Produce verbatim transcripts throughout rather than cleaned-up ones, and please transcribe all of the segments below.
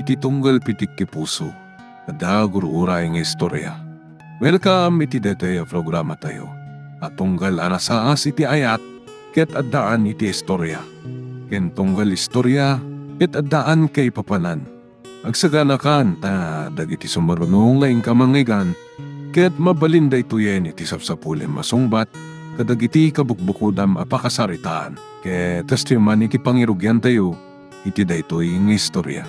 Ti tunggal pitik ti puso, adda gur-uray nga istorya. Welcome iti daytoy a programatayo a tunggal a nasaas iti ayat ket addaan iti istorya, ken tunggal istorya ket addaan kaipapanan. Agsaganakan ta dagiti sumaruno nga inka mangngeggan ket mabalin daytoyen iti sapsapulem a sungbat kadagiti kabukbukodam a pakasaritaan. Ket kastoy man iti pangirugiantayo iti daytoy nga istorya.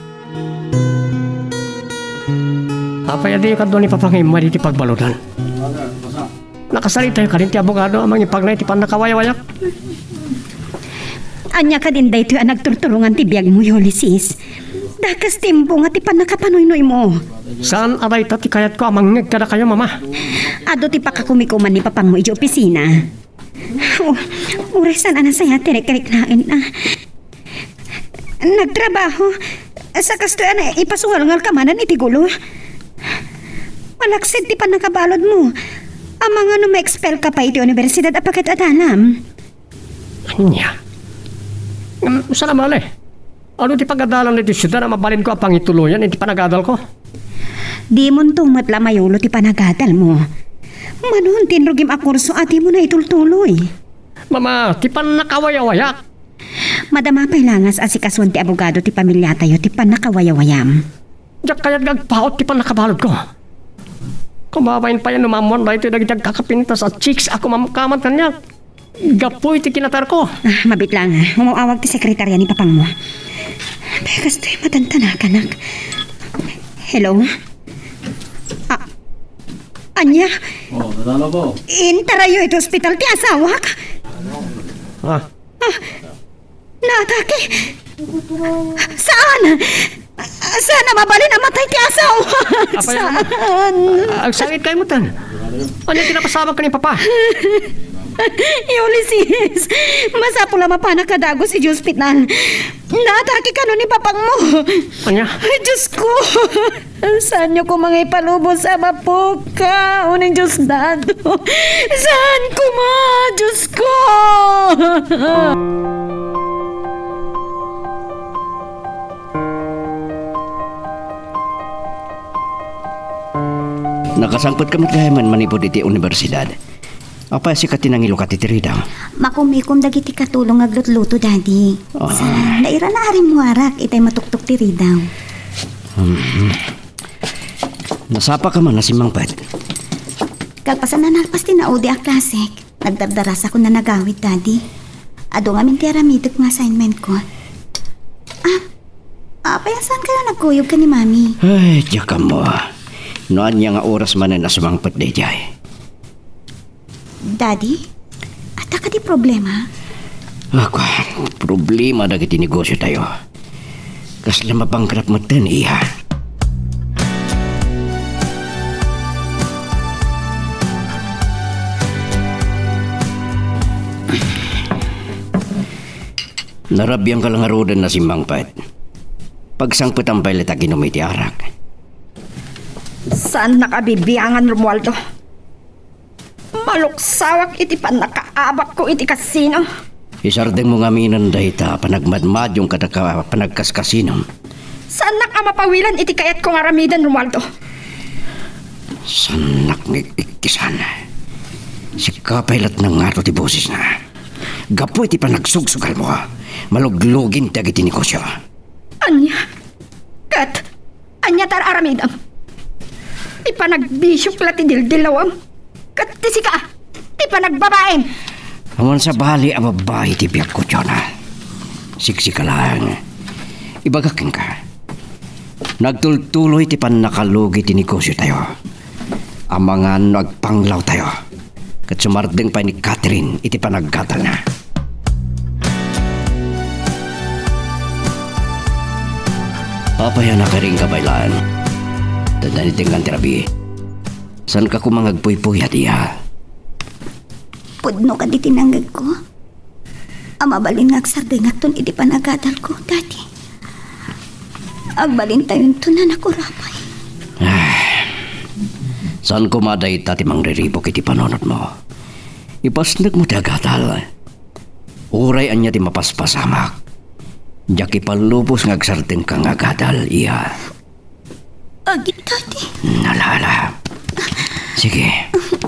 Apay a diyo kadua ni Papa nga immuar iti pagbaludan? Nakasaritay kadi ti abogado a mangipagna iti pannakawayawayak? Ania kadin daytoy a nagturturongan ti biagmo, Ulysses? Dakes ti imbunga ti pannakapanuynoymo. Saan a dayta ti kayatko a mangngeg kadakayo, Mama. Adu ti pakakumikuman ni Papangmo idiay opisina. Oh, uray saan a nasayaat ti rikriknaenna. Nagtrabaho. Sa kastoy a naipasuhalngalka manen iti gulo. Malaksid ti pannakabaludmo. Amangan no ma-expel ka pay iti universidad a paket-adalam. Ania? Ngem, saan a mali? Adu ti pagadalam ditoy siudad a mabalinko a pangituloyan iti panagadalko? Dimonto met la mayulo ti panagadalmo. Mano ti inrugim a kurso a dimo naitultuloy? Mama, ti pannakawayawayak. Madama pay la nga asikasuan ti abogado ti pamiliatayo ti pannakawayawayam. Diak kayat nga agpaut ti pannakabaludko. Kumabain pay no maammoan daytoy dagiti agkakapintas a chicks a kumamkaman kaniak gapu iti kinatarko. Ah, mabiit la nga. Umaw-awag ti sekretaria ni Papangmo. Apay a kastoy matantanakanak? Hello? Ah, ania? Oh, nadalaw ko. Intarayo iti ospital ti asawak? Ah. Ah, naatake? Saan? Saan a mabalin a matay ti asawak? Apay, Mama? Saan? Agsangit kayo mo tan. Ania ti napasamak ken ni Papa? Ulysses, masapul a mapanak a dagus idiay ospital. Naatake kano ni Papangmo. Ania? Ay, Diyos ko! Saanyo koma nga ipalubos a mapukaw ni Diosdado? Saan koma, Diyos ko? Nakasangpet ka met gayam manipud iti universidad. Apay a sika ti nangilukat iti ridaw? Makumikom dagiti katulong nga aglutluto, Daddy. Ah. Sa nairana a rimmuarak itay matuktok ti ridaw. Hmm. Nasapa ka man a simmangpet? Kalpasan a nalpas ti naudi a klasek, nagdardarasakon a nagawid, Daddy. Adu ngamin ti aramidek nga assignment ko. Ah, apay a saan kayo nagkuyog ken ni Mami? Ay, diak ammo. No ania nga oras manen a sumangpet daydiay? Daddy, adda kadi problema? Ako, problema dagiti negosio tayo. Kasla mabankrupt metten, iya. Narabiangka la ngaruden a simmangpet. Pagsangpetam pay la ti aginom iti arak. Saannak a bibiangan, Romualdo. Maluksawak iti pannakaabakko iti kasino. Isardengmo ngaminen dayta a panagmadmadyong kada ka-, panagkaskasinom. Saannak a mapawilan iti kayatko nga aramiden, Romualdo. Saannak nga ik-ikkisan. Sika pay la't nangato ti bosesna. Gapu iti panagsugsugalmo, maluglugin dagiti negosio. Ania? Ket ania ti ar-aramidem? Ti panagbisiok la ti dildillawem, ket ti sika, ti panagbabaim. Awan sabali a babbai ti biagko, Jonah. Siksika laeng. Ibagak kenka, nagtultuloy ti pannakalugi ti negosiotayo. Amangan no agpanglawtayo, ket sumardeng pay ni Catherine iti panaggatalna. Apay a nakaring ka, Baylan? Taddan iti ngan ti rabii. Saanka koma nga agpuypuyat, iya? Pudno kadi ti nangngegko a mabalin nga agsardengakton iti panagadalko, Daddy. Agbalintayonton a nakurapay. Ay, saan koma dayta ti mangriribuk iti panunotmo. Ipasnekmo ti agadal. Uray ania ti mapaspasamak, Diak ipallubos nga agsardengka nga agadal, iya. Agi, Daddy. Ala, ala. Sige,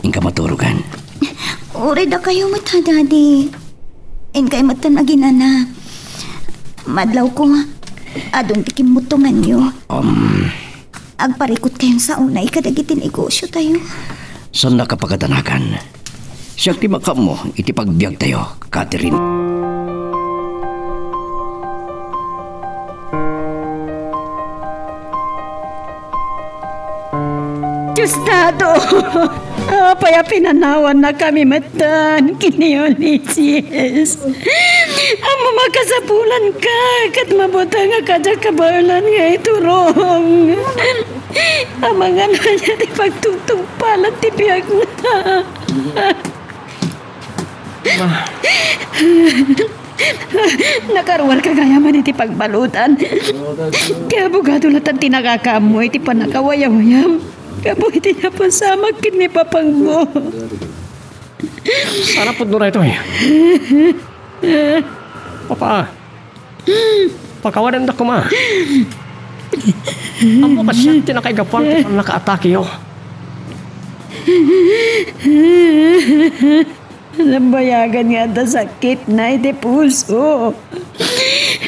inka maturogan. Uray dakayo met, Daddy. Inkay met aginana. Madlawko, adun ti kimmutonganyo. Um, Agparikutkayon sa unay kadagiti negosiotayo. Saannaka pagadanagan. Siak ti makaammo iti pagbiagtayo, Catherine. Diosdado! Apay a pinanawannakami metten ken ni Ulises? Ammom a kasapulanka ket mabuteng a kadiak kabaelan nga iturong. Amangan ania ti pagtungtungpalan ti biagna. Ma. Nakaruarka gayam iti pagbaludan. Ti abogado latta ti nakakaammo iti pannakawayawayam gapu iti napasamak ken ni papangmo. Sana pudno daytoy. Papa, pakawadandak koma. Ammo kasian ti nakaigapuan ti pannakaatakeyo. Nabayagan nga adda sakitna iti puso.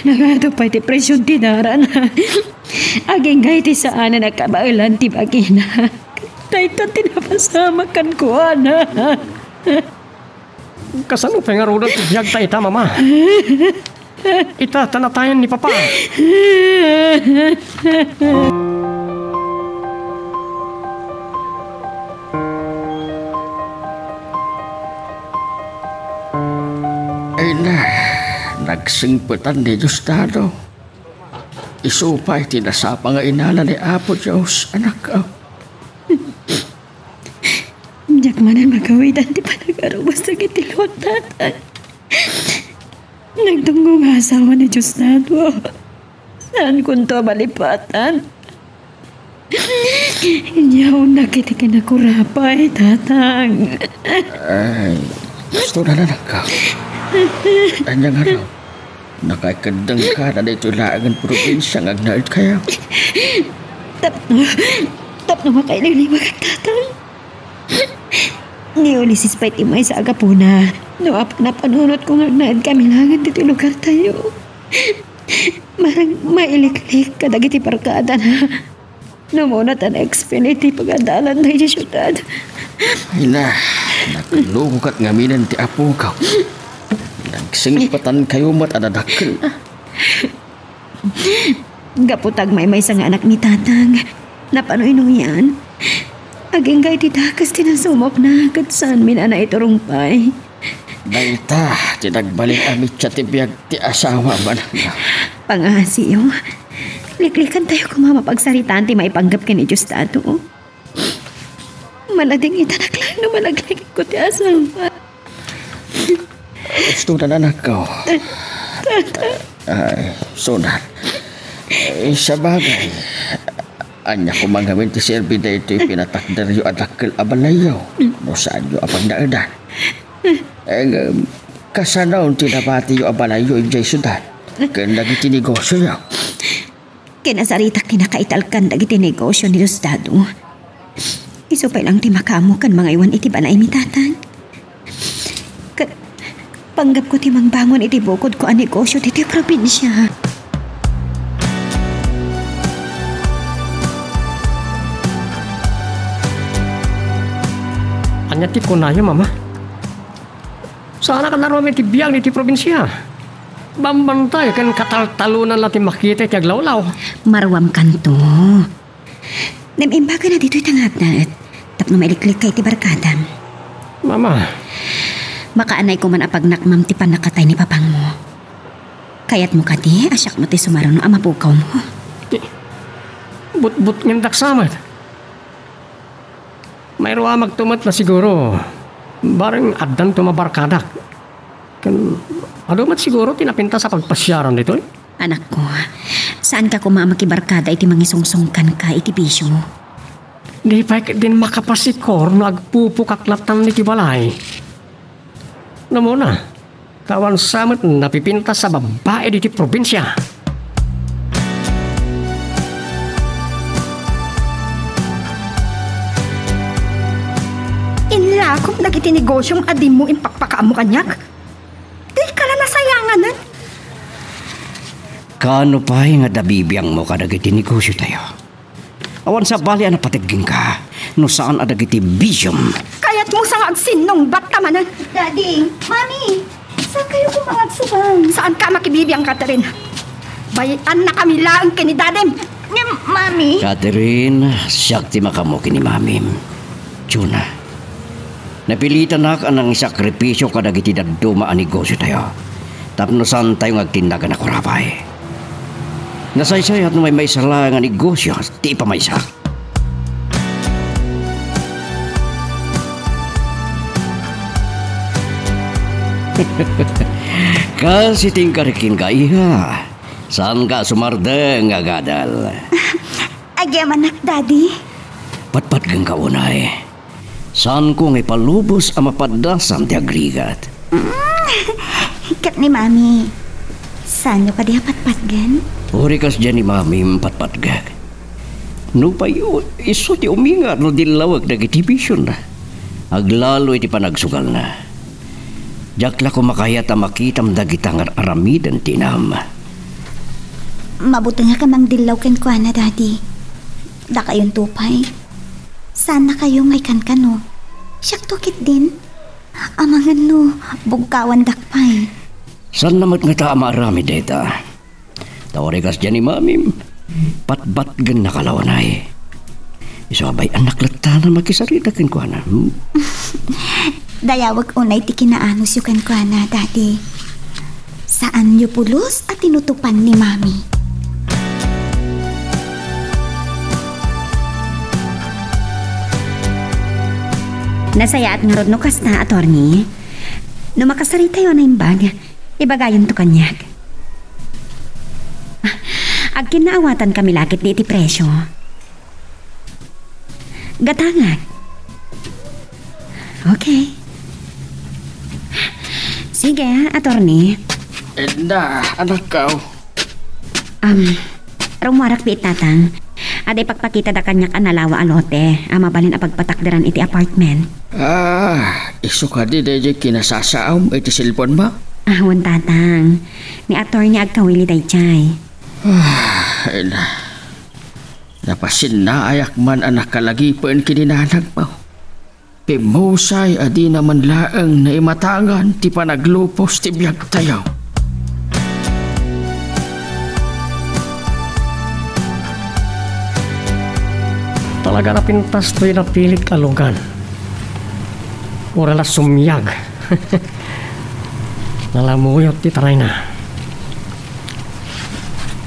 Nagadu pay ti presion ti darana. Agingga iti saanen a kabaelan ti bagina. Dayta ti napasamak kenkuana. Kasano pay ngaruden ti biagta ita, Mama? Ita, ta natayen ni Papa. Ay na, nagsingpetan ni Diosdado. Isu pay ti nasapa nga inala ni Apo Dios, anak. Diak manen magawidan ti panagarubas dagiti luak, Tatang. Nagdunggo nga asawa ni Diosdado. Saankonto a malipatan. Inyaonnak iti kinakurapay, Tatang. Ay, gusto na, anakko. Ania nga daw? Nakaikeddengka na daytoy laengen probinsia nga agnaedkayo. Tapno, tapno makailiwliwak, Tatang. Ni Ulises pay ti maysa a gapuna no apay a napanunotko nga agnaedkami laengen ditoy lugartayo. Marang mailiklik kadagiti barkadana. No umuna ta na-expel iti pagadalan daydiay siudad. Ay na, naglukok ket ngaminen ti apokaw. Nagsingpetankayo met a dadakkel. Gapu ta agmaymaysa nga anak ni Tatang, napano inuyan. Agingga iti dakes ti nasumokna ket saanmin a naiturong pay. Dayta ti nagbalin a mitsa ti biag ti asawam, anakko. Pangngasiyo, liklikantayo koma mapagsaritaan ti maipanggep ken ni Diosdado. Maladingitanak laeng no malaglikitko ti asawa. Gusto na, anakko. Ay, sunan. Eh, sabagay, ania koma ngamin ti serbi daytoy pinatakderyo a dakkel a balayyo no saanyo a pagnaedan? Eh, ngem, kasano ti nabatiyo a balayyo idiay siudad ken dagiti negosioyo? Kinasaritak ti nakaitalkan dagiti negosio ni Diosdado. Isu pay laeng ti makaammo ken mangaywan iti balay ni Tatang. Ket panggepko ti mangbangon iti bukodko a negosio ditoy probinsia. Ania ti kunayo, Mama? Saanak a naruam iti biag iti probinsia. Bambantay ken kataltalonanla ti makita iti aglawlaw. Maruamkanto. Ngem imbagana ditoy ti nga apna et tapno mailiklikka iti barkadam. Mama. Makaanay koman a pagnakmam ti pannakatay ni papangmo. Kayatmo kadi a siakto ti sumaruno a mapukawmo? Ti, butbutngendak sa met. Mairuamakto met la siguro. Bareng addanto mabarkadak. Ken adu met siguro ti napintas a pagpasiaran ditoy? Anakko, saanka koma a makibarkada iti mangisungsongkanka iti bisio. Di pay ketdin makapasikor no agpupukak latta iti balay. Namuna, Ta awan sa met napipintas a babbai ditoy probinsia. Inlakom dagiti negosiom a dimo impakpakaammo kaniak. Dika la nasayanganen. Kaano pay nga adda bibiangmo kadagiti negosiotayo? Awan sabali a napateg kenka no saan a dagiti bisiom. Kayatmo sa nga agsinnungbat ta manen. Daddy, Mami, saan kayo koma nga agsugang? Saanka a makibibiang, Catherine. Bay-annakami laeng ken ni Dadim. Ngem, Mami. Catherine, siak ti makaammo ken ni Mamim. Jonah, napilitanak a nangisakripisio kadagiti dadduma a negosiotayo tapno saantayo nga agtinnagan a kurapay. Nasaysayat no maymaysa laeng a negosio ti ipamaysak. Kas iti inkarik kenka, iha. Saanka a sumardeng nga agadal. Agyamanak, Daddy. Patpatgenka unay. Saanko nga ipalubos a mapaddasam ti agrigat. Mm. Ket ni Mami, saanyo kadi a patpatgen? Uray kasdiay ni Mami patpatgek. Nupay u-, isu ti umingat no dillawek dagiti bisionna. Aglalo iti panagsugalna. Diak la koma kayat a makitam dagita nga ar-aramiden ti inam. Mabutengak a mangdillaw kenkuana, Daddy. Dakayonto pay. Saannakayo nga ikankano. Siakto ketdin. Amangan no bugkawandak pay. Saanna met ngata a maaramid dayta. Ta uray kasdiay ni Mamim, patpatgennaka la unay. Isu a bay-annak latta a makisarita kenkuana, hmm? Dayawek unay ti kinaanusyo kenkuana, Daddy. Saanyo pulos a tinutupan ni Mami. Nasayaat ngarud no kasta, attorney. No makasaritayo a naimbag, ibagayonto kaniak. Agkinnaawatankami la ketdi iti presio. Gatangak. Okay. Sige, attorney. Edna, anakko. Um, rummuarak pay, Tatang. Adda ipakpakitada kaniak a nalawa a lote a mabalin a pagpatakderan iti apartment. Ah, isu kadi daydiay kinasasaom iti cellphone-mo? Ah, wen, Tatang. Ni attorney agkawili daydiay. Ah, ay na. Napasinnayak man a nakalagipen ken ni nanangmo. Pimmusay a dina man laeng naimatangan ti panaglupos ti biagtayo. Talaga napintas toy napilik a lugan. Uray la sumiag. Nalamuyot ti tarayna.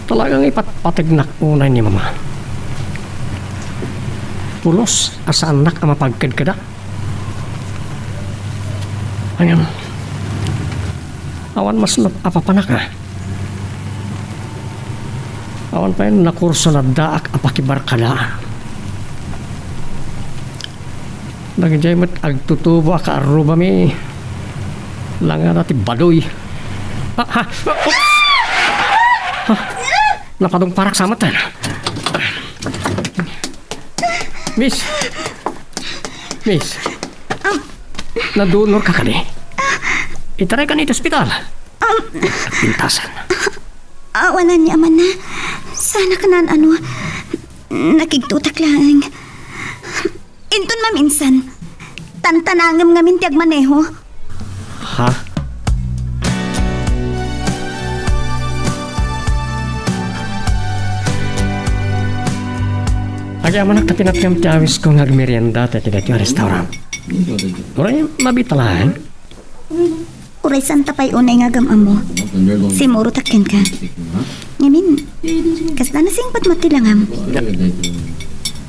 Talaga nga ipatpategnak unay ni Mama. Pulos a saannak a mapagkedkeda. Ngem, awan masnop a papanak, a. Awan pay nakurso naddaak a pakibarkadaan. Dagijay met agtutubo a kaarrubami, langada ti badoy. Ah, ha? Oops! Ha? Napadungparak sa met. Miss! Miss! Nadunor ka kadi? Itaraykan iti ospital. Nagpintasan. Awanan ni amana. Sana kanan ano. Nakigtutak laeng. Inton maminsan, tantanangem ngamin ti agmaneho. Ha? Agyamanak ta pinatgam ti awisko nga agmerienda ta iti daytoy a restaurant. Uray, mabita laeng. Uray, saanta pay unay nga agam-ammo. Simurotak kenka. Ngamin, kasla nasingpet met ti langam.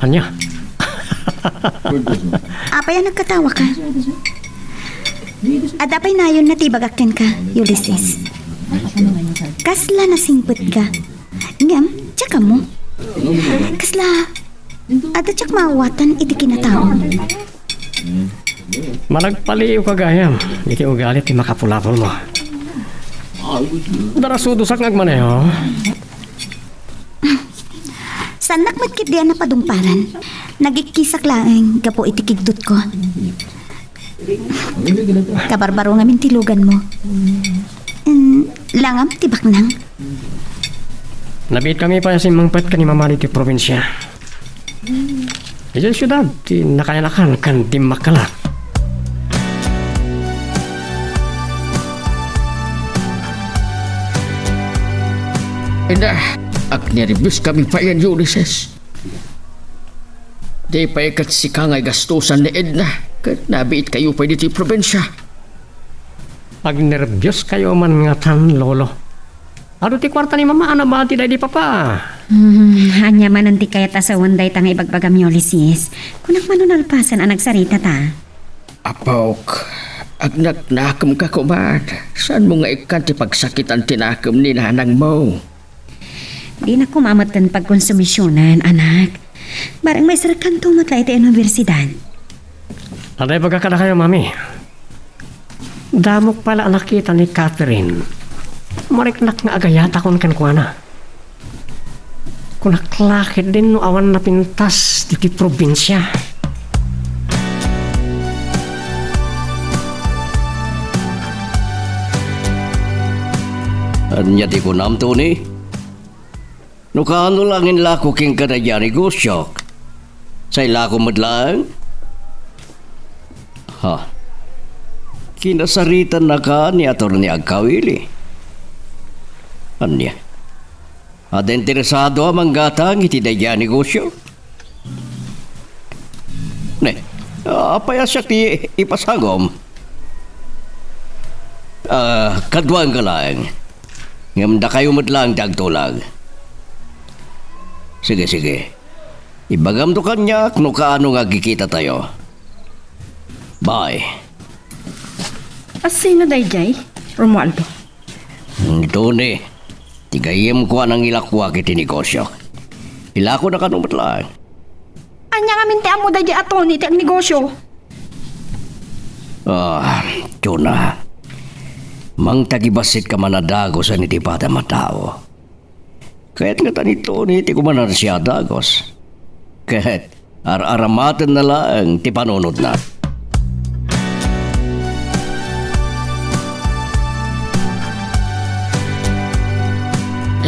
Ania? Apay a nagkatawaka? Adda pay nayonna ti ibagak kenka, Ulysses. Kasla nasingpetka. Ngem, check-ammo. Kasla, adda check maawatan iti kinatao. Managpaliiwka gayam iti ugali ti makapulapulmo. Darasudosak nga agmaneho. Saannak met ketdi a napadungparan. Nagikkisak laeng gapu iti kigdutko. Kabarbaro ngamin ti luganmo. Mm, langam ti baknang. Nabiitkami pay a simmangpet ken ni Mama ditoy probinsia. Idiay siudad ti nakayanakan ken dimmakkelak. Ina, agnerbios kami pay, Ulises. Di pay ket sika nga igastusan ni Edna, ket nabiitkayo pay ditoy probinsia. Agnerbios kayo man ngatan, Lolo. Adu ti kuarta ni Mama a nabati daydi Papa. Hmm, ania manen ti kayat a sawen dayta nga ibagbagam, Ulises? Kunak mano nalpasen a nagsaritata. Apok, agnaknakemka koman. Saanmo nga ikkan ti pagsakitan ti nakem ni nanangmo? Dinak koma met ken pagkonsumisionan, anak. Bareng maiserkanto met la iti universidad. Ania ibaga kadakayo, Mami? Damok pay la a nakita ni Catherine. Mariknak nga agayatakon kenkuana. Kunak la ketdin no awan napintas ditoy probinsia. Ania ti kunam, Tony? No kaano la nga inlako kenka daydi a negosiok, sailako met laeng? Ha? Kinasaritannaka ni Attorney Agkawili. Ania? Adda interesado a manggatang iti daydi a negosio? Ne, apay a siak ti ipasagom? Ah, kaduaenka laeng. Ngem dakayo met laeng ti agtulag. Sige, sige. Ibagamto kaniak no kaano nga agkikitatayo. Bye. A sino daydiay, Romualdo? Tony, ti gayyemko a nangilakoak iti negosio. Ilakonakano met laeng. Ania ngamin ti ammo daydiay a Tony ti agnegosio? Ah, Jonah. Mangtagibassit ka man a dagusen iti padam a tao. Kayat ngata ni Tony ti kumanansia a dagus. Ket ar-aramatenna laeng ti panunotna.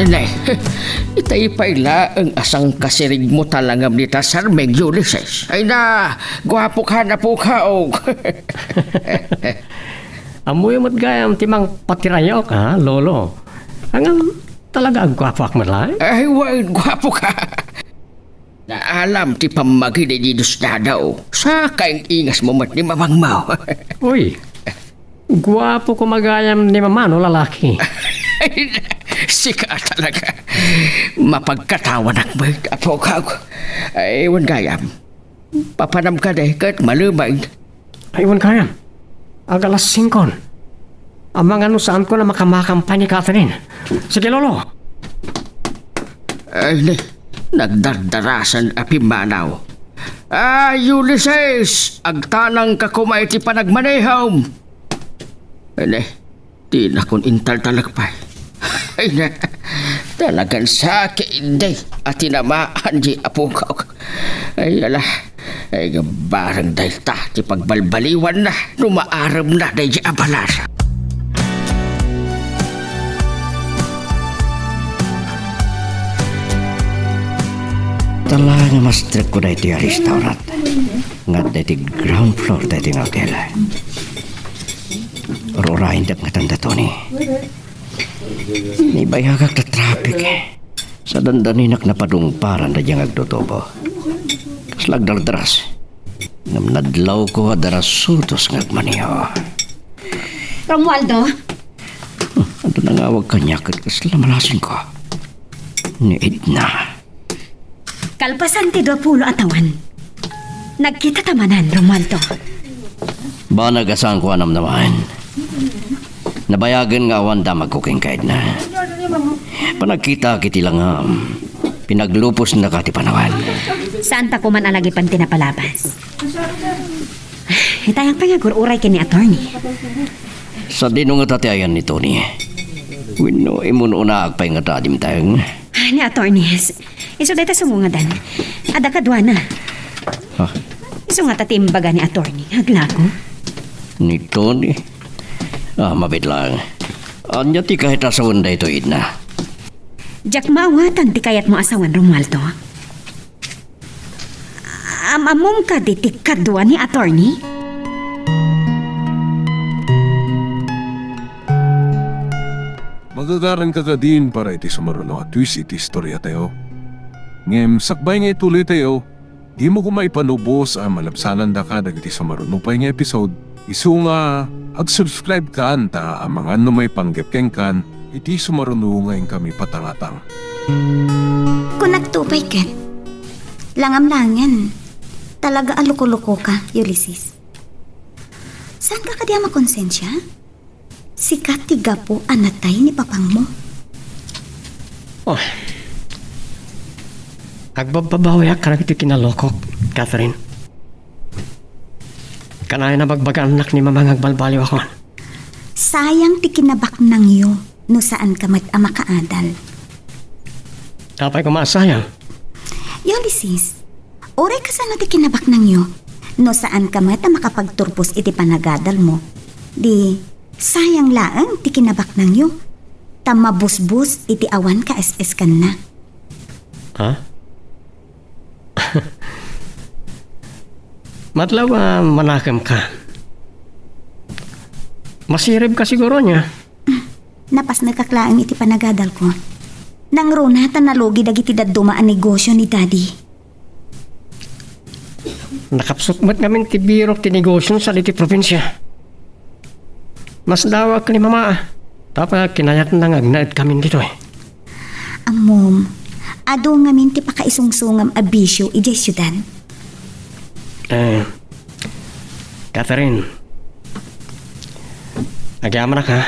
Ne, itay pay laeng a sangkasirigmo talangam dita sarming, Ulises. Ay na, guapoka, apokaw. Ammoyo met gayam ti mangpatirayok, ha, Lolo? Ngem, talaga a guapoak met laeng? Ay, wen, guapoka. Naalam ti pammagi daydi dusdadaw. Saka ing-ingasmo met ni mamangmo. Uy, guapo koma gayam ni Mama no lalaki. Sika talaga. Mapagkatawanak met, apokaw. Ay, wen gayam. Papanam kadi ket malumen. Ay, wen gayam. Ag-alas singkon. Amangan no saanko a makamakam pay ni Catherine. Sige, Lolo. Ay, ne, nagdardarasan a pimmanaw. Ah, Ulises, agtanangka koma iti panagmanehom. Ay, ne, dinakon intaltalek pay. Ay, ne, talagan sakit idi a tinamaan di apokaw. Ay, ala. Ay, barang dayta ti pagbalbaliwanna no maaremna daydi a balas. Talaga nga mastrekko daytoy a restaurant. Nga adda iti ground floor daytoy nga hotel. Ur-urayendek ngatan da Tony. Nibayagak ta traffic. Sa dandaninak napadungparan daydi nga agtutubo. Kasla agdardaras. Ngem nadlawko a darasudos nga agmaneho. Romualdo? Hmm, adda nangawag kaniak ket kasla malasingko. Ni Edna. Kalpasan ti dua pulo a tawen, nagkitata manen, Romualdo. Banag a saanko a namnamaen. Nabayagen nga awan damagko kenka, Edna. Panagkitak iti langam, pinaglupos naka ti panawen. Saanta koman a nagipen ti napalabas. Itayak pay nga agur-uray ken ni attorney. Sadino ngata ti ayan ni Tony? Wenno, imun-unaak pay ngata, Dimteng? Ah, ni attorneys. Isu dayta sumungadan. Adda kaduana. Ha? Isu ngata ti imbaga ni attorney. Aglako. Ni Tony? Ah, mabiit lang. Ania ti kayat a sawen daytoy, Edna? Diak maawatan ti kayatmo a sawen, Romualdo. Am-ammom kadi ti kadua ni attorney? Magagaranka kadin para iti sumaruno a twist iti istoriatayo. Ngem sakbay nga ituloytayo, dimo koma ipanubos a malabsanandaka dagiti sumaruno pay nga episode. Isu nga ag-subscribe kan ta amangan no maipanggep kenkan iti sumaruno nga inkami patangatang. Kunakto pay ket, langamlangen, talaga a loko-lokoka, Ulysses. Saanka kadi a makonsensia? Sika ti gapu a natay ni papangmo. Oh. Agbabbabawiak kadagiti kinalokok, Catherine. Kanayon a bagbagaannak ni Mama nga agbalbaliwakon. Sayang ti kinabaknangyo no saanka met a makaadal. Apay koma a sayang? Ulysses, uray kasano ti kinabaknangyo, no saanka met a makapagturbos iti panagadalmo, di sayang laeng ti kinabaknangyo, ta mabusbos iti awan kaes-eskanna. Ha? Madlaw a manakemka. Masiribka siguro nia? Napasnekak laeng iti panagadalko. Nangruna ta nalugi dagiti dadduma a negosio ni Daddy. Nakapsut met ngamin ti birok ti negosio sadi ti probinsia. Masdawak ni Mama, ta apay a kinayatna nga agnaedkamin ditoy? Ammom, adu ngamin ti pakaisungsungam a bisio idiay siudad. Eh, Catherine, agyamanak, ha?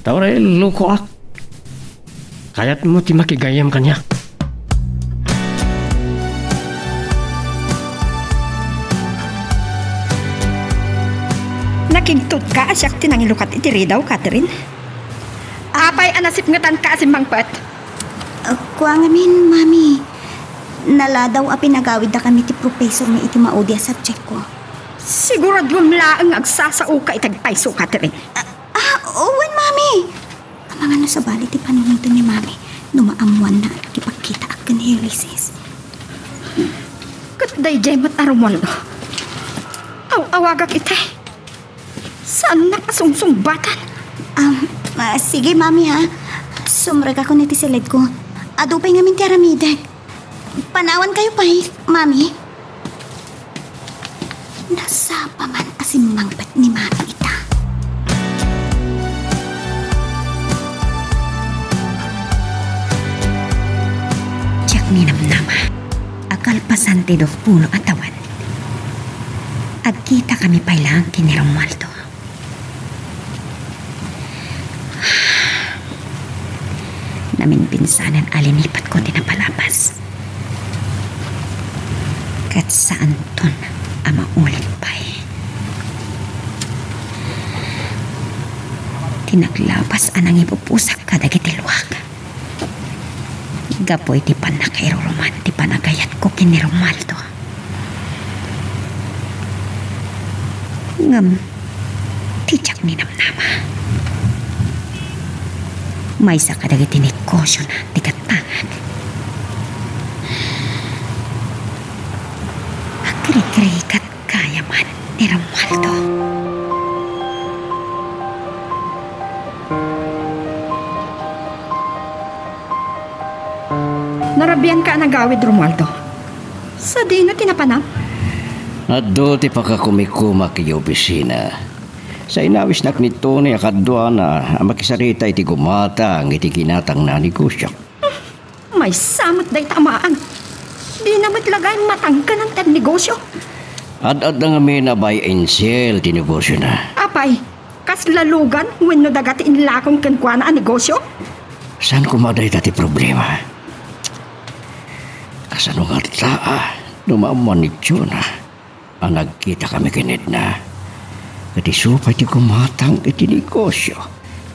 Ta uray lokoak. Kayatmo ti makigayyem kaniak. Nakigtotka a siak ti nangilukat iti ridaw, Catherine? Apay a nasipngetanka a simmangpet? Ah, kua ngamin, Mami. Naladaw a pinagawiddakami ti professormi iti maudi a subjectko. Siguraduem laeng nga agsasaoka iti agpayso, Catherine. Ah, ah, wen, Mami. Amangan no sabali ti panunotna ni Mami no maammoanna ti pagkitaak ken ni Ulysses. Ket daydiay met a Romualdo. Aw-awagak iti. Saannak a sungsungbatan. Um, ah, sige, Mami, ha. Sumrekakon iti siledko. Adu pay ngamin ti aramidek. Panawankayo pay, Mami. Nasapa man a simmangpet ni Mami ita. Diak ninamnama a kalpasan ti duapulo a tawen, agkitakami pay laeng ken ni Romualdo. Naminpinsanen a linipatko ti napalabas. Ket saanton a maulit pay. Ti naglabas a nangipupusak kadagiti luak. Gapu iti pannakairuruman ti panagayatko ken ni Romualdo. Ngem, ti diak ninamnama, maysa kadagiti negosiona ti gattangak. Agrigrikatgaya man ni Romualdo. Narabianka a nagawid, Romualdo. Sadino ti napanam? Adu ti pakakumikumak idiay opisina. Sa inawisnak ni Tony a kaduana a makisarita iti gumatang iti ginatangna a negosio. Maysa met dayta a maan. Dina met laga immatangkenan ti agnegosio. Ad-adda ngamin a buy and sell ti negosiona. Apay, kasla lugan wenno daga ti inlakon kenkuana a negosio? Saan koma dayta ti problema? Kasano ngata no maammuan ni Jonah a nagkitakami ken Edna, ket isu pay ti gumatang iti negosio?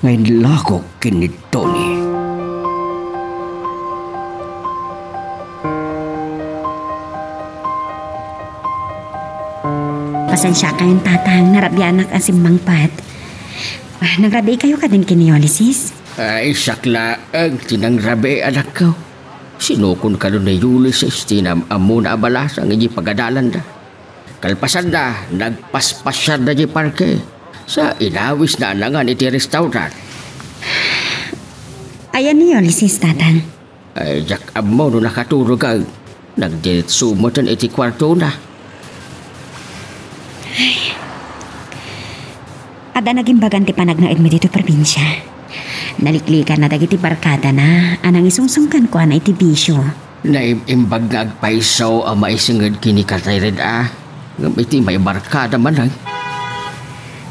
nga inlakok ken ni Tony. Pasensiakayon, Tatang, narabianak a simmangpet. Ah, nangrabii kayo kadin ken ni Ulysses? Ay, siak laeng ti nangrabii, anakko. Sinukon kano ni Ulysses ti naam-ammona a balasang iti pagadalanda. Kalpasanna, nagpaspasiarda iti parke. Sa inawisna a nangan iti restaurant. Ayan ni Ulysses, Tatang? Ay, diak ammo no nakaturog, a nagdiretso metten iti kuartona. Adda nagimbagan ti panagnaedmi ditoy probinsia. Naliklikanna dagiti barkadana a nangisungsong kenkuana iti bisio. Naim-imbag nga agpayso a maisinged ken ni Catherine a, ngem iti maibarkada manen.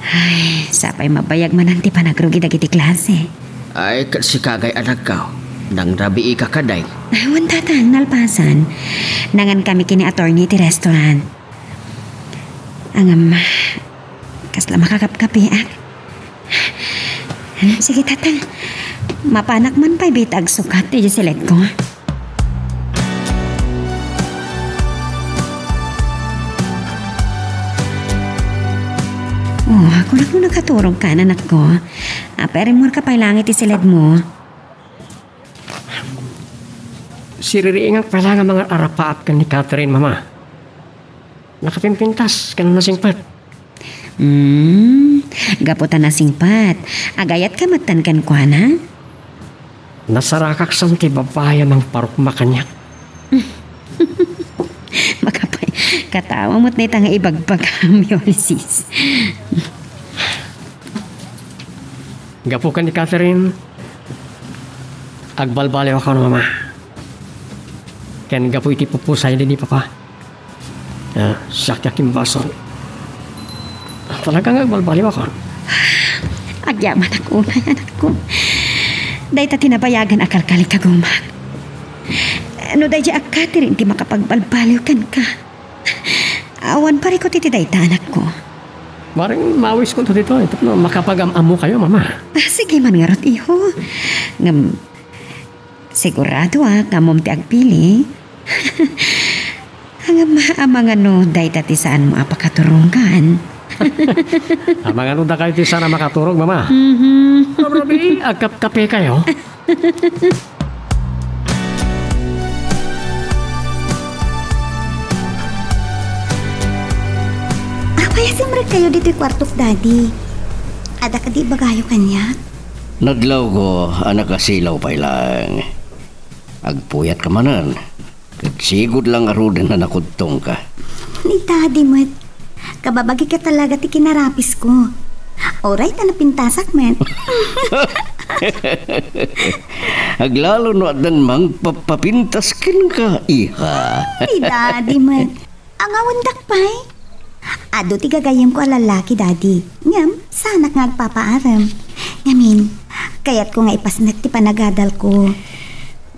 Ay, sapay mabayag manen ti panagrugi dagiti klase. Ay, ket sika ngay, anakko, nangrabiika kadi? Ay, wen, Tatang, nalpasan. Nangankami ken ni attorney iti restaurant. Ngem, kasla makakapkapiak. Sige, Tatang. Mapanak man pay bit agsukat iti siledko. Oh, kunak no nakaturogka, anakko. Apay, rimmuarka pay laeng iti siledmo. Siririingak pay laeng a mangar-arapaap ken ni Catherine, Mama. Nakapimpintas ken nasingpet. Hmm, gapu ta nasingpet, agayatka metten kenkuana? Nasarakaksan ti babai a mangparukma kaniak. Makapay, katawa met dayta nga ibagbagam, Ulysses. Gapu ken ni Catherine, agbalbaliwakon, Mama. Ken gapu iti pupusayna ni Papa, ah, siak ti akimbasol. Talaga nga agbalbaliwakon. Agyamanak unay, anakko. Dayta ti nabayagen a kalkalikagumak. No daydiay a Catherine ti makapagbalbaliw kenka, awan parikut iti dayta, anakko. Bareng mawiskonto ditoy tapno makapagam-ammokayo, Mama. Ah, sige man ngarud, iho. Ngem, siguradoak nga ammom ti agpili. Ngem, amangan no dayta ti saanmo a pakaturongan. Amangan no dakayo ti saan a makaturog, Mama. Mhm. Abrabi, agkapkapekayo. Apay a simrekkayo ditoy kuartok, Daddy? Adda kadi ibagayo kaniak? Nadlawko a nakasilaw pay laeng. Agpuyatka manen. Ket sigud la ngaruden a nakudtongka. Ni Daddy met. Kababagika talaga ti kinarapisko. Uray ta napintasak met. Aglalo no addan mangpapapintas kenka, iha. Ni Daddy met. Angawendak pay. Adu ti gagayyemko a lallaki, Daddy. Ngem, saanak nga agpapaaram. Ngamin, kayatko nga ipasnek ti panagadalko.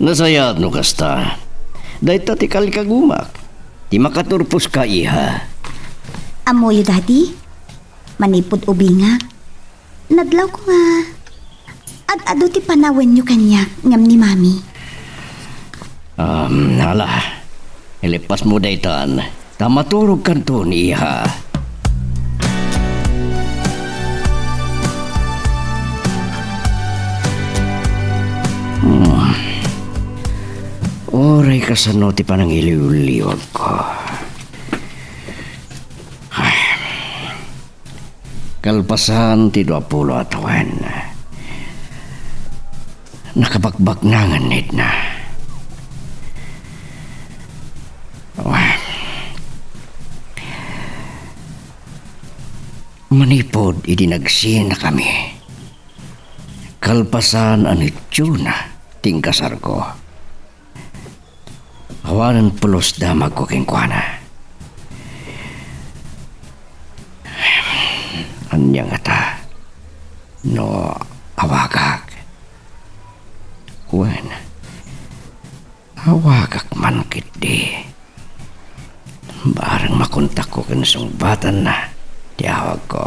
Nasayaat no kasta. Dayta ti kalikagumak. Ti makaturposka, iha. Ammoyo, Daddy? Manipud ubingak, nadlawko nga ad-adu ti panawenyo kaniak ngem ni Mami. Um, hala, ilippasmo daytan, ta maturogkanto ni iha. Hmm. Uray kasano ti panangiliwliwagko. Kalpasan ti duapulo a tawen, nakabakbaknangen ni Edna. Manipud idi nagsinakami, kalpasan a nitsona ti inkasarko. Awanen pulos damagko kenkuana. Ania ngata no awagak? Wen, awagak man ketdi. Bareng makontakko ken sungbatanna ti awagko.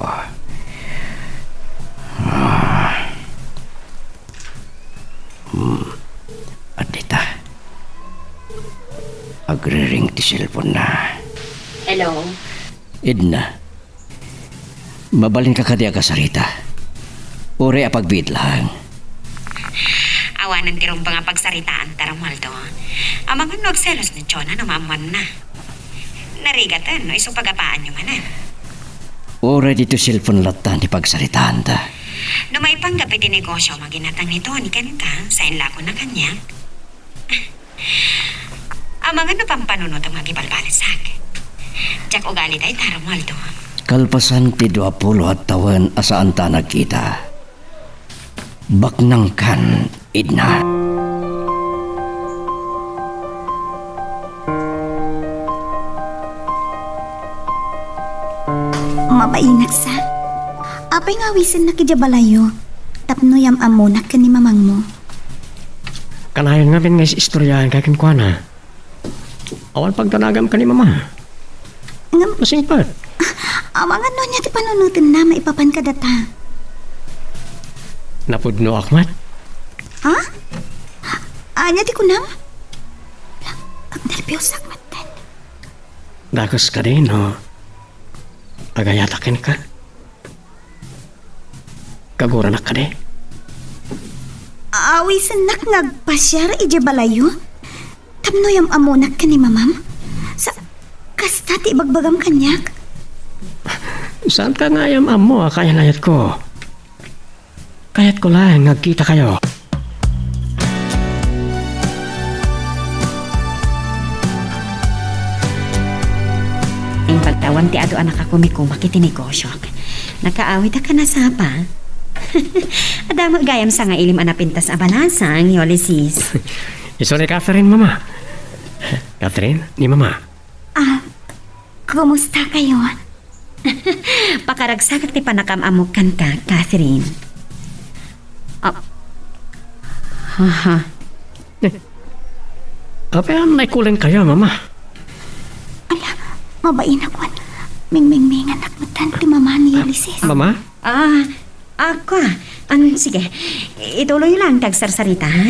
Ah. Agriring ti cellphone-na. Hello? Edna, mabalinka kadi a kasarita? Uray a pagbiit laeng. Awanen ti rumbeng a pagsaritaanta, Romualdo. Amangan no agselos ni Jonah no maammuanna. Narigaten no isu pagapaanyo manen. Uray ditoy cellphone latta ti pagsaritaanta. No maipanggep iti negosio a maginatang ni Tony kenka, saen la a kuna kaniak. Amangan no pampanunotem nga agibalbalisak. Diak ugali dayta, Romualdo. Kalpasan ti duapulo a tawen a saanta a nagkita, baknangkan, Edna. Mabainak sa. Apay nga awisennak idiay balayyo tapno yam-ammonak ken ni mamangmo? Kanayon ngamin nga is-istoryaanka kenkuana. Awan pagdanagam ken ni Mama. Ngem, masingpet. Amangan no ania ti panunotenna maipapan kadata. Napudnoak met. Ha? Ania ti kunam? Agnerbiossak metten. Dakes kadi no agayatak kenka? Kaguranak kadi? Awisennak nga agpasiar idiay balayyo tapno yam-ammonak ken ni Mamam? Sa, kasta ti ibagbagam kaniak? Saanka nga yam-ammo a kaayan-ayatko. Kayatko laeng nga agkitakayo. Ing pagtawen ti adu a nakakumikumak iti negosyok, nakaawid a kanasapa. Adda met gayam sangailim a napintas a balasang, Ulysses. Isu ni Catherine, Mama. Catherine, ni Mama. Ah, kumusta kayo? Pakaragsakak ti pannakam-ammok kenka, Catherine. Ah. Haha. Eh, apay a naikuling kayo, Mama? Ala, mabainak wen. Mingmingminganak metten ti mama ni Ulysses. Mama? Ah, ah, kua. An, sige. Ituloy lang ti agsarsarita, ha?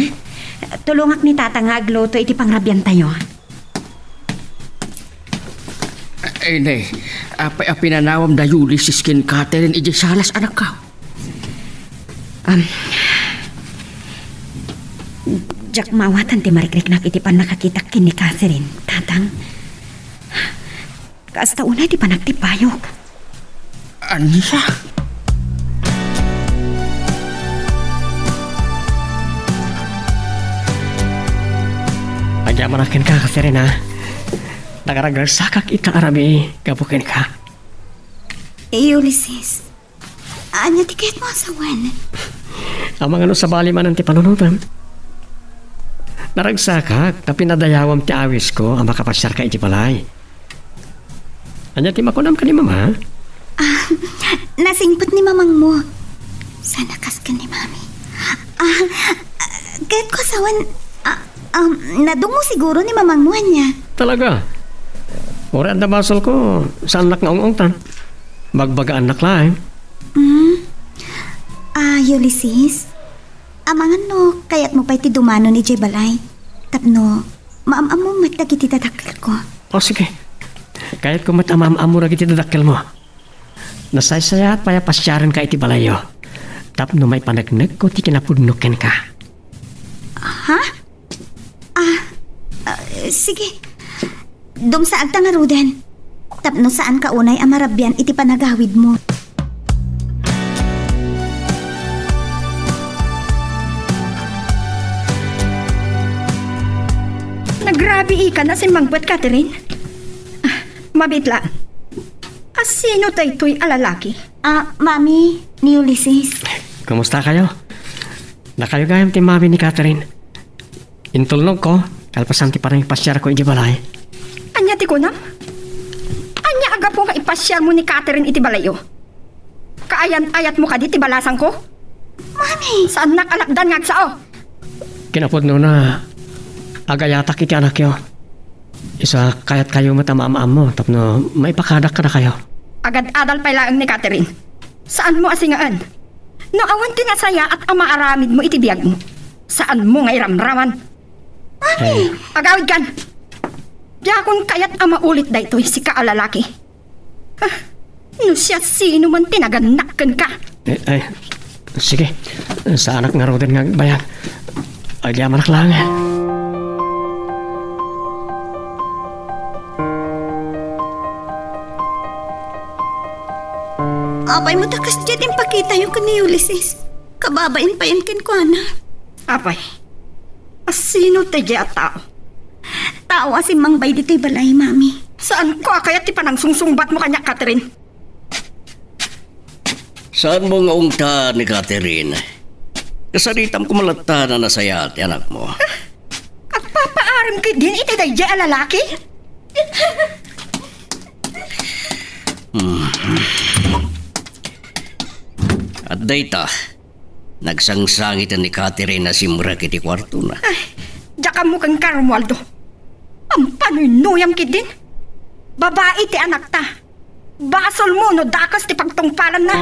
Tulongak ni Tata nga agluto iti pangrabiantayo. Ay, ne, apay a pinanawam da Ulysses ken Catherine idiay salas, anakko? Um, diak maawatan ti marikriknak iti pannakakitak ken ni Catherine, Tatang. Kasta unay ti panagtippayok. Ania? Agyamanak kenka, Katerina. Nakaragragsakak ita a rabii gapu kenka. Ulysses, ania ti kayatmo a sawen? Amangan no sabali manen ti panunotem. Naragsakak ta pinadayawam ti awisko a makapasiarka iti balay. Ania ti makunam ken ni Mama? Ah, nasingpet ni mamangmo. Sana kas ken ni Mami. Ah, kayatko a sawen, ah, um, nadungo siguro ni mamangmo, ania? Talaga? Uray adda basolko, saannak nga ung-ungtan. Bagbagaannak laeng. Hmm? Ah, Ulysses? Amangan no kayatmo pay ti dumanon idiay balay tapno maam-ammom met dagiti dadakkelko. O, sige. Kayatko met a maam-ammo dagiti dadakkelmo. Nasaysayaat pay a pasiarenka iti balayyo tapno maipanegnegko ti kinapudno kenka. Ha? Ah, ah, sige. Dumsaagta ngaruden tapno saanka unay a marabian iti panagawidmo. Nagrabiikan a simmangpet, Catherine. Ah, mabitla. A sino daytoy a lalaki? Ah, Mami, ni Ulysses. Kumusta kayo? Dakayo gayam ti mami ni Catherine. Intulnogko, kalpasan ti panangipasiarko iti balay. Ania ti kunam? Ania a gapu nga ipasiarmo ni Catherine iti balayyo? Kaayan-ayatmo kadi ti balasangko? Mami! Saannak a lakdan nga agsao. Kinapudnona, agayatak iti anakyo. Isu a kayatkayo met a maam-ammo tapno maipakadak kadakayo. Agad-adal pay laeng ni Catherine. Saanmo a singaen. No awan ti nasayaat a maaramidmo iti biagmo, saanmo nga iramraman. Mami! Eh. Agawidkan! Diakon kayat a maulit daytoy, sika a lalaki. Ah, no siasinoman ti nagannak kenka. Eh, eh, sige. Saanak ngaruden nga agbayag. Agyamanak laeng. Apay met a kasdiay ti impakitayo ken ni Ulises? Kababain payen kenkuana. Apay, asino daydiay a tao? Tao a simmangbay ditoy balay, Mami. Saanko a kayat ti panangsungsungbatmo kaniak, Catherine. Saanmo nga ungtan ni Catherine? Kasaritam koma latta a nasayaat ti anakmo. Agpapaarim ketdin iti daydiay a lalaki? Hmm. At dayta, nagsangsangiten ni Catherine a simrek iti kuartona. Ay, diak ammo kenka, Romualdo. Ampanuynuyam ketdin. Babai ti anakta. Basolmo no dakes ti pagtungpalanna.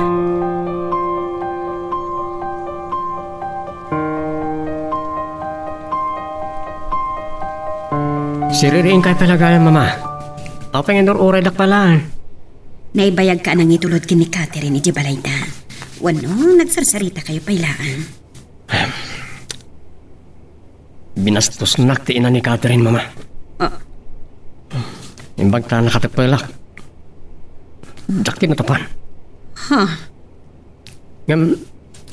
Siririingka pay la gayam, Mama. Apay nga inur-uraydak pay laeng? Naibayagka a nangitulod ken ni Catherine idiay balayda. Wenno, nagsarsarita kayo pay laeng? Binastosnak ti ina ni Catherine, Mama. Ah. Imbag ta nakateppelak. Diak kinatapan. Ha? Ngem,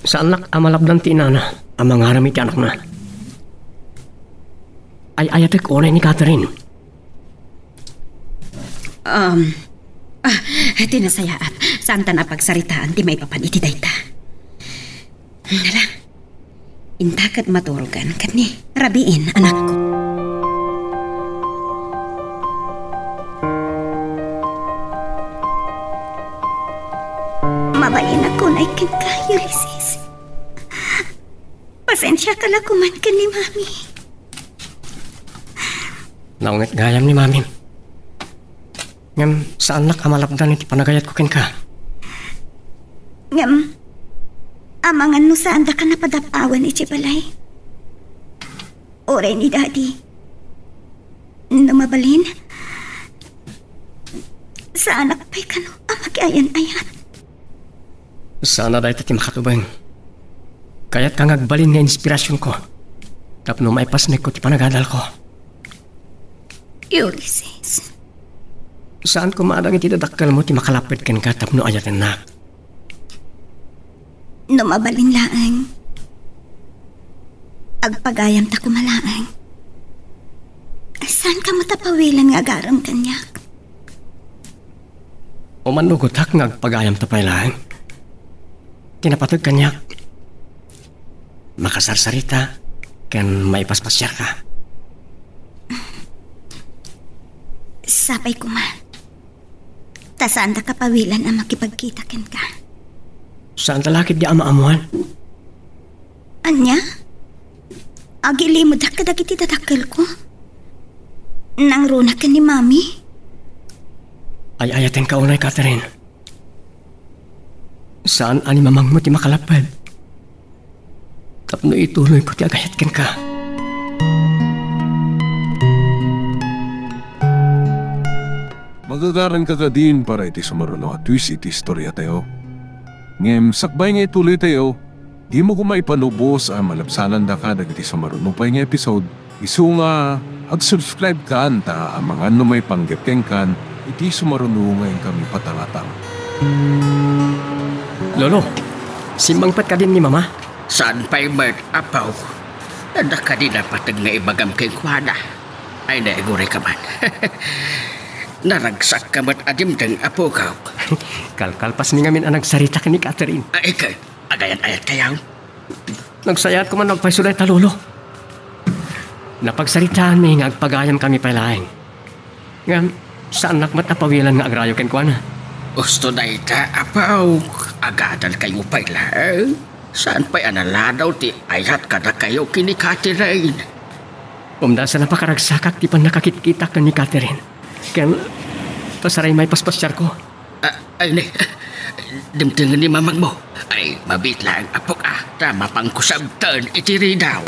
saannak a malapdan ti inana a mangaram iti anakna. Ay-ayatek unay ni Catherine. Um, ah, ti nasayaat. Saantan a pagsaritaan ti maipapan iti dayta. Hala, inta ket maturogan ket ni rabiin, anakko. Mabalin a kunay kenka, Ulises. Pasensiaka la koman ken ni Mami. Naunget gayam ni Mami. Ngem saannak a malapdan iti panagayatko kenka. Ngem, amangan no saandaka napadap-awan iti balay. Uray ni Daddy. No mabalin, saanak pay kano a makiayan-ayat. Saan a dayta ti makatubeng. Kayatka nga agbalin nga inspirasionko tapno maipasnekko ti panagadalko. Ulises. Saan koma a dagiti dadakkelmo ti makalapped kenka tapno ayatennak. No mabalin laeng, agpagayamta koma laeng. Saanka met a pawilen nga agarem kaniak? Umanugotak nga agpagayamta pay laeng. Ti napateg kaniak, makasarsarita ken maipaspasiarka. Sapay koma. Ta saandaka pawilen a makipagkita kenka. Saanta la ketdi a maammoan. Ania? Agilimedak kadagiti dadakkelko? Nangruna ken ni Mami? Ay-ayatenka unay, Catherine. Saan a ni mamangmo ti makalapped tapno ituloyko ti agayat kenka. Magagaranka kadin para iti sumaruno a twist iti istoriatayo. Ngem sakbay nga ituloytayo, dimo koma ipanubos a malabsanandaka dagiti sumaruno pay nga episode, isu nga ag-subscribe kan ta amangan no maipanggep kenkan iti sumaruno nga inkami patangatang. Lolo, simmangpet kadin ni Mama? Saan pay met, Apo. Adda kadi napateg nga ibagam kenkuana? Ay, naigurayka man. Naragsakka met a dimteng, apok. Kalkalpasmi ngamin a nagsarita ken ni Catherine. Ay, ket, agayan-ayatkayo? Nagsayaat koma no agpayso dayta, Lolo. Napagsaritaanmi nga agpagayamkami pay laeng. Ngem, saannak met a pawilen nga agrayo kenkuana. Usto dayta, Apo. Agadalkayo pay laeng. Saan pay a naladaw ti ayat kadakayo ken ni Catherine. Umdasan a pakaragsakak ti pannakakitkitak ken ni Catherine. Ken, ta saray maipaspasiarko. Ah, ay, ne. Dimtengen ni mamangmo. Ay, mabiit laeng, apok, a, ta mapangko sabten iti ridaw.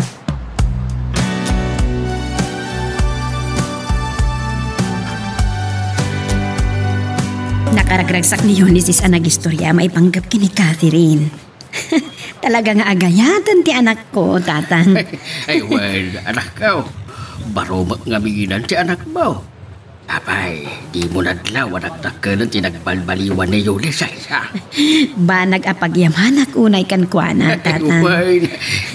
Nakaragragsak ni Ulysses a nagistorya maipanggep ken ni Catherine. Talaga nga agayaten ti anakko, Tatang. Ay, well, anakko. Baro met ngamin ti anakmo. Apay, dimo nadlaw a dakdakkelen ti nagbalbaliwan ni Ulysses, ha? Banag a pagyamanak unay kenkuana, Tatang. Ay, well,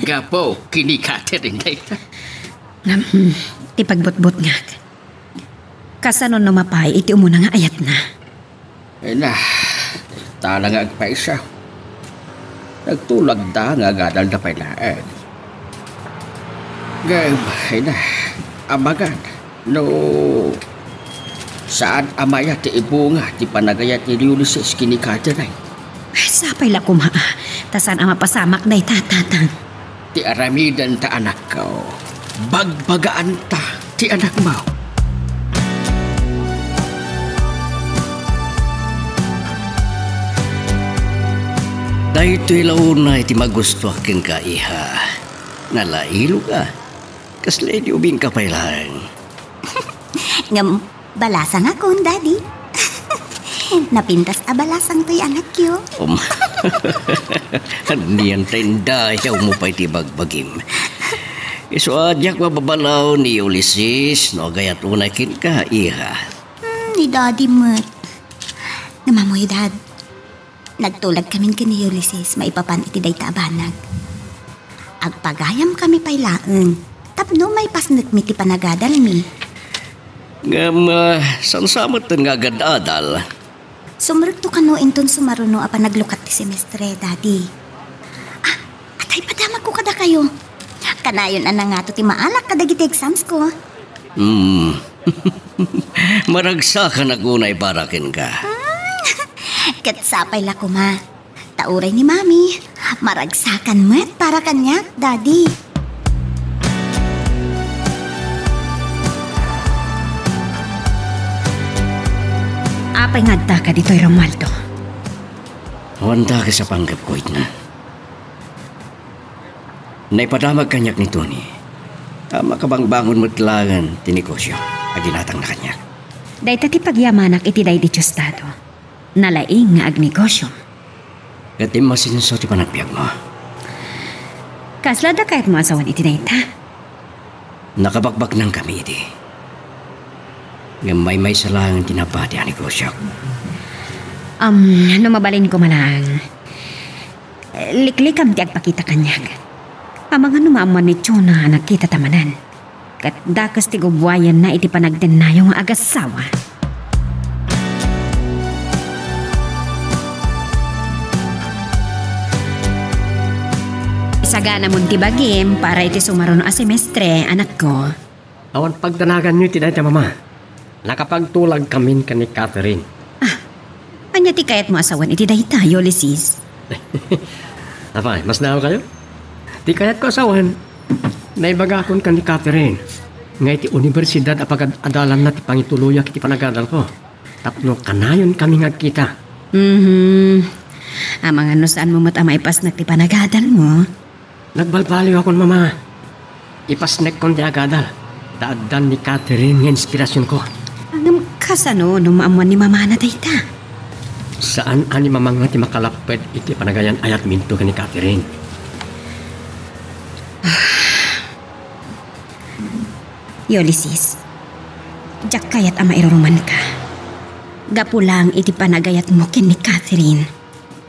gapu ken ni Catherine dayta. Ngem, hmm, ti pagbutbutngak. Kasano no mapay iti umuna nga ayatna? Ay na, tala nga agpayso. Nagtulagda nga agadalda pay laeng. Ngem, ay na, amangan no saan a mayat ti ibunga ti panagayat ni Ulysses ken ni Catherine. Ay, sapay la koma, a, ta saan a mapasamak dayta, Tatang. Ti aramidenta, anakko. Bagbagaanta ti anakmo. Daytoy la unay ti magustoak kenka, iha. Nalailoka. Kasla idi ubingka pay laeng. Ngem, balasangakon, Daddy. Napintas a balasang toy anakyo. Um. Anian ta indayawmo pay ti bagbagim. Isu a diak mababalaw ni Ulysses no agayat unay kenka, iha. Hmm, ni Daddy met. Ngem ammoyo, Dad. Nagtulagkamin ken ni Ulysses maipapan iti dayta a banag. Agpagayamkami pay laeng tapno maipasnekmi ti panagadalmi. Ngem, ah, saan sa metten nga agad-adal? Sumrekto kano inton sumaruno a panaglukat ti semestre, Daddy. Ah, atay, padamagko kadakayo. Kanayon a nangato ti maalak kadagiti exams ko. Hmm. Maragsakan a gunay para kenka. Hmm. Ket sapay la koma. Ta uray ni Mami, maragsakan met para kaniak, Daddy. Apay nga adda ka ditoy, Romualdo? Awan dakes a panggepko, Edna. Naipadamag kaniak ni Tony a makabangbangon met laeng ti negosio a ginatangna kaniak. Dayta ti pagyamanak iti daydi diosdado. Nalaing nga agnegosio. Ket immasenso ti panagbiagmo. Kasla adda kayatmo a sawen iti dayta? Nakabakbaknangkami idi. Ngem maymaysa laeng ti nabati a negosiok. Am, no mabalin koma laeng, liklikam ti agpakita kaniak. Amangan no maammuan ni Jonah a nagkitata manen. Ket dakes ti gubbuayenna iti panagdennayo nga agassawa. Isaganamon ti bagim para iti sumaruno a semestre, anakko. Awan pagdanaganyo iti dayta, Mama. Nakapagtulagkamin ken ni Catherine. Ah, ania ti kayatmo a sawen iti dayta, Ulysses? Apay, masdaawkayo? Ti kayatko a sawen, naibagakon ken ni Catherine nga iti universidad a pagad-adalanna ti pangituloyak iti panagadalko tapno kanayonkami nga agkita. Mhm. Amangan no saanmo met a maipasnek ti panagadalmo. Nagbalbaliwakon, Mama. Ipasnekkon ti agadal, ta addan ni Catherine nga inspirasionko. Ngem kasano no maammuan ni Mamana dayta? Saan a ni Mama nga ti makalapped iti panagayan-ayatminto ken ni Catherine. Ulysses, diak kayat a mairurumanka. Gapu laeng iti panagayatmo ken ni Catherine.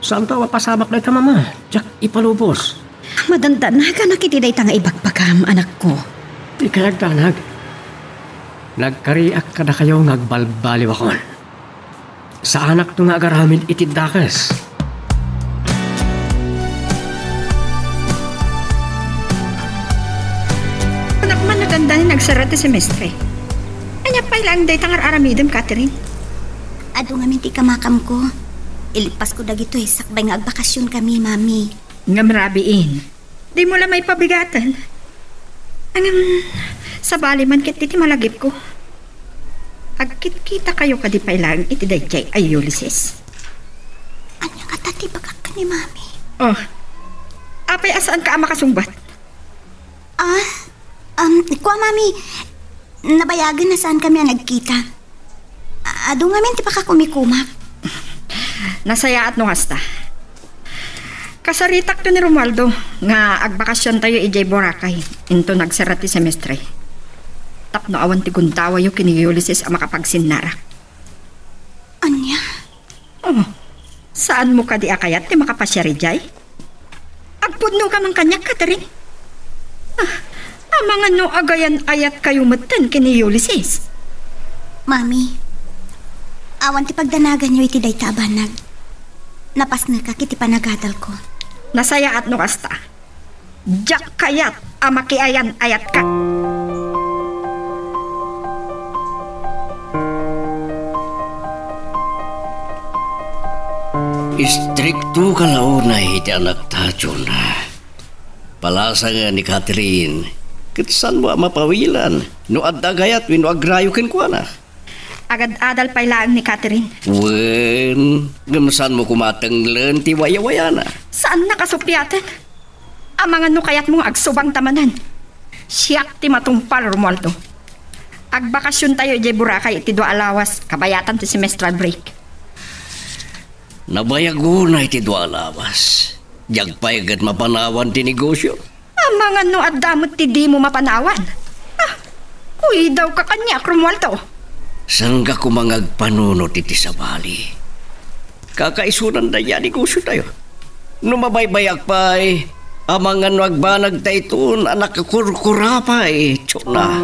Saanto a mapasamak dayta, Mama. Diak ipalubos. Madandanagan iti dayta nga ibagbagam, anakko. Dika agdanag. Nagkariak kadakayo nga agbalbaliwakon. Saanakto nga agaramid iti dakes. Anak man, naganda ni nagsara ti semestre. Ania pay laeng dayta nga ar-aramidem, Catherine? Adu ngamin ti kamakamko. Ilipasko dagitoy sakbay nga agbakasionkami, Mami. Ngem rabiin, dimo la maipabigaten. Ngem, sabali man ket iti malagipko. Agkitkitakayo kadi pay laeng iti daydiay a Ulysses? Ania ngata ti ibagak ken ni Mami? Oh, apay a saanka a makasungbat? Ah, um, kua, Mami, nabayagen a saankami a nagkita. Adu ngamin ti pakakumikumak. Nasayaat no kasta. Kasaritakto ni Romualdo nga agbakasiontayo idiay Boracay inton agsara ti semestre. Tapno awan ti gundawayyo ken ni Ulysses a makapagsinnarak. Ania? Oh, saanmo kadi a kayat ti makapasiar idiay? Agpudno ka man kaniak, Catherine. Ah, amangan no agayan-ayatkayo metten ken ni Ulysses. Mami, awan ti pagdanaganyo iti dayta a banag. Napasnekak iti panagadalko. Nasayaat no kasta. Diak kayat a makiayan-ayatka. Istrikto ka la unay iti anakta, Jonah. Palasangen ni Catherine, ket saanmo a mapawilan no adda agayat wenno agrayo kenkuana. Agad-adal pay laeng ni Catherine. Wen, ngem saanmo koma a tenglen ti wayawayana? Saannak a suppiaten. Amangan no kayatmo nga agsubangta manen. Siak ti matungpal, Romualdo. Agbakasiontayo idiay Boracay iti dua a lawas, kabayatan ti semestral break. Nabayag unay ti dua a lawas. Diak pay ket mapanawan ti negosio. Amangan no adda met ti dimo mapanawan. Ah, kuidawka kaniak, Romualdo. Saanka koma nga agpanunot iti sabali. Kakaisunan dayta a negosiotayo. No mabaybayak pay, amangan no agbanag daytoy a nakakurkura pay, Jonah.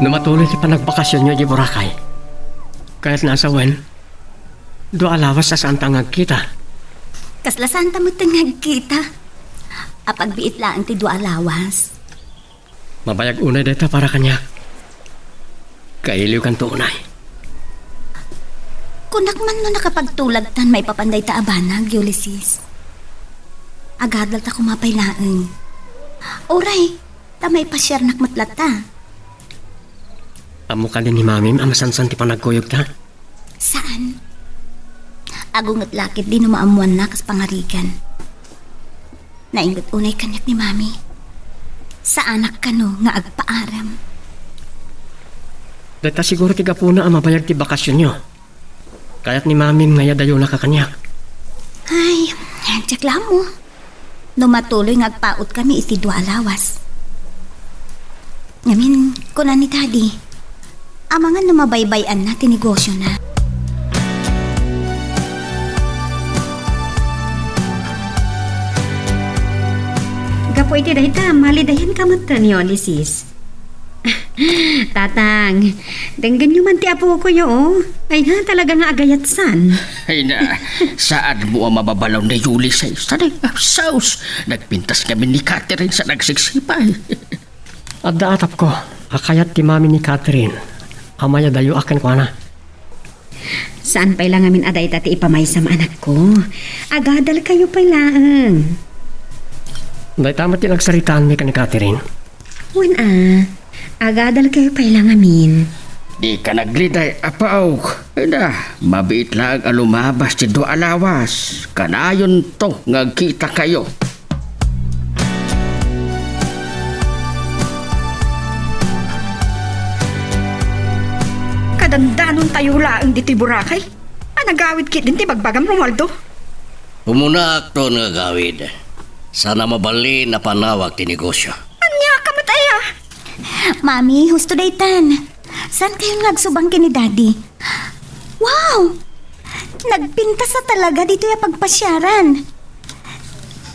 No matuloy ti panagbakasionyo idiay Boracay, kayatna a sawen, dua a lawas a saanta nga agkita. Kasla saanta metten nga agkita. Apagbiit laeng ti dua a lawas. Mabayag unay dayta para kaniak. Kailiwkanto unay. Kunak man no nakapagtulagtan maipapan dayta a banag, Ulysses. Agadalta koma pay laeng. Uray, ta maipasiarnak met latta. Ammo kadi ni Mamim a masansan ti panagkuyogta? Saan. Agunget la ketdi no maammoanna kas pangarigan. Nainget unay kaniak ni Mami. Saanak kano nga agpaarem. Dayta siguro ti gapuna a mabayag ti bakasionyo. Kayat ni Mamim nga iyadayonaka kaniak. Ay, diak la ammo. No matuloy nga agpaotkami iti dua a lawas. Ngamin, kuna ni Daddy, amangan no mabaybay-anna ti negosiona. Gapu iti dayta, malidayanka met ni Ulysses. Tatang, denggenyo man ti apoko, yo, oh. Ay na, talaga nga agayatsan. Ay na, saanmo a mababalaw ni Ulysses. Tadi, ah, sus, nagpintas kami ni Catherine sa nagsiksipay. Adda atapko, a kayat ti mami ni Catherine a mayadayo a kenkuana. Saan pay la ngamin a dayta ti ipamaysam, anakko. Agadalkayo pay laeng. Dayta met ti nagsaritaanmi ken ni Catherine. Wen a, agadalkayo pay la ngamin. Dika nagliday, apaok. Ay na, mabiit laeng a lumabas ti dua a lawas. Kanayonto nga agkitakayo. Kadandanontayo laeng ditoy Boracay. A, nagawid ketdin ti bagbagam, Romualdo. Umunaakton nga agawid. Saan a mabalin a panawak ti negosio. Ania ka met aya? Mami, husto daytan. Saankayon nga agsubang ken ni Daddy? Wow! Nagpintas a talaga ditoy a pagpasiaran.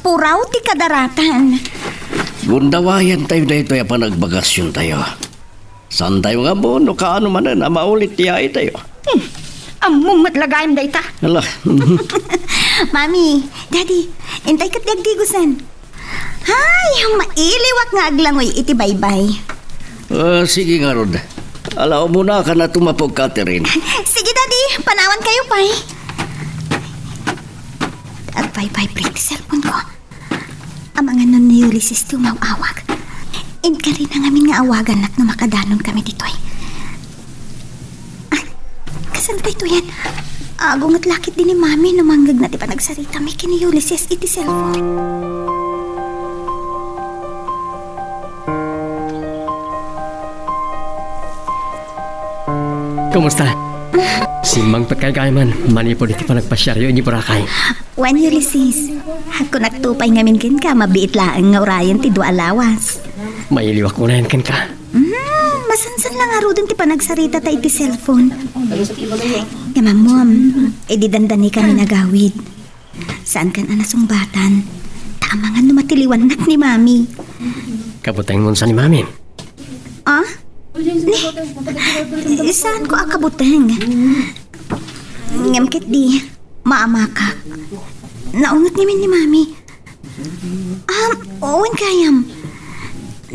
Puraw ti kadaratan. Gundawayantayo daytoy a panagbakasiontayo. Saantayo nga ammo no kaano manen a maulit ti yaitayo. Hmm. Ammom met la gayam dayta. Ala. Mami, Daddy, intay ket ti agdigosen. Ay, mailiwak nga aglangoy iti baybay. Ah, sige ngarud. Ala, umunakan a tumapok, Catherine. Sige, Daddy, panawankayo pay. Agvibrate ti cellphone ko. Amangan no ni Ulysses ti umaw-awag. Inkarina ngamin nga awagannak no makadanon kami ditoy. Ah, kasano daytoyen? Agunget la ketdi ni Mami no mangngegna ti panagsaritami ken ni Ulysses iti cellphone. Kumusta? Simmangpetkay gayam manipud iti panagpasiaryo idiay Boracay. Wen, Ulysses. Kunakto pay ngamin kenka, mabiit laeng nga urayen ti dua a lawas. Mailiwak unayen kenka. Hmm, masansan la ngaruden ti panagsarita ta iti cellphone. Ngem ammom, idi dandani kami nagawid. Saankan a nasungbatan, ta amangan no matiliwannak ni Mami. Kabutengmon sa ni Mami. Ah? Ni, saanko a kabuteng. Ngem ketdi, maamakak. Naunget ngamin ni Mami. Um, wen gayam.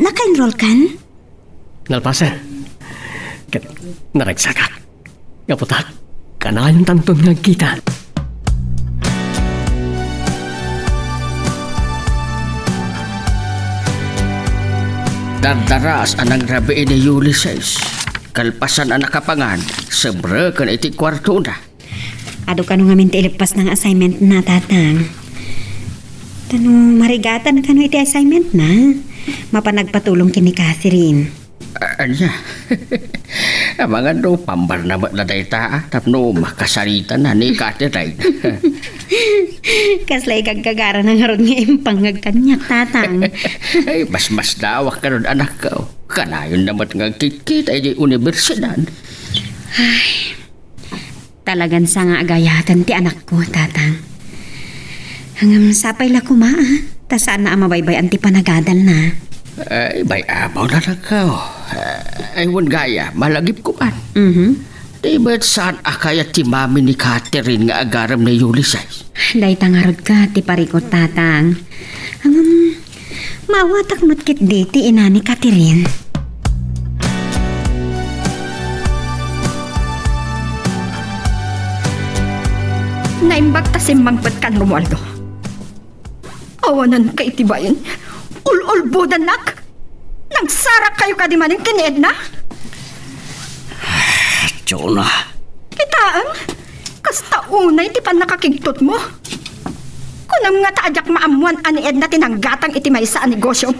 Naka-enroll kan? Nalpasen. Ket naragsakak. Gapu ta, kanayontanton nga agkita. Dardaras a nangrabii ni Ulysses. Kalpasan a nakapangan, sebreken iti kuartona. Adu kano ngamin ti ileppasna nga assignment na, Tatang. Ta no marigatan kano iti assignment na, mapan nagpatulong ken ni Catherine. A-, ania? Amangan no pambarna met la dayta, a, tapno makasaritana ni Catherine. Kasla igaggagarana ngarud nga impangngeg kaniak, Tatang. Ay, mas masdawak kano, anakko. Kanayonna met nga agkitkita idiay universidad. Ay, Talagan sa nga agayaten ti anakko, Tatang. Ngem sapay la koma, a, ta saanna a mabaybay-an ti panagadalna. Ay, bay-abaw la, anakko. Ay, wen gayam, malagipko man. Mhm. Di met saan a kayat ti mami ni Catherine nga agarem ni Ulysses? Dayta ngarud ket ti parikut, Tatang. Ngem, Maawatak met ketdi ti ina ni Catherine. Naimbag ta simmangpet kan Romualdo. Awananka iti bain. Ul-ulbodannak. Nagsarakkayo kadi manen ken ni Edna? Jonah. Kitaem, kasta unay ti pannakakigtotmo. Kunam ngata a diak maammoan a ni Edna ti nanggatang iti maysa a negosio.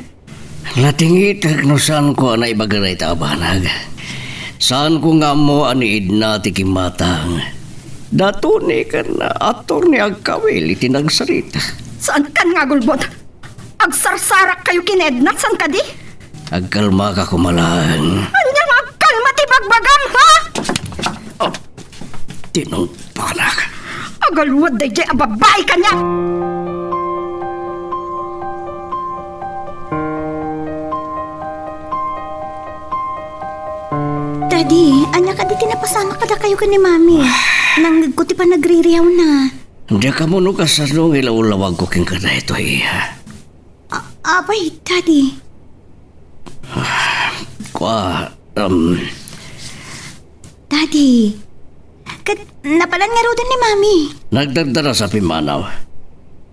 Natingitek no saanko a naibaga dayta a banag. Saanko nga ammo a ni Edna ti kimmatang. Da Tony ken Attorney agkawil iti nagsarita. Saankan nga agulbod? Agsarsarakkayo ken ni Edna, saan kadi? Agkalmaka koma laeng. Ania nga agkalma ti bagbagam, ha? Tinungpanak. Agalwad daydiay a babai kaniak! Daddy, ania kadi ti napasamak kadakayo ken ni Mami? Nangngegko ti panagririawna. Diak ammo no kasano nga ilawlawagko kenka daytoy. A-, apay, Daddy? Ah, kua, um, Daddy, ket napalan ngaruden ni Mami. Nagdardarasa a pimmanaw.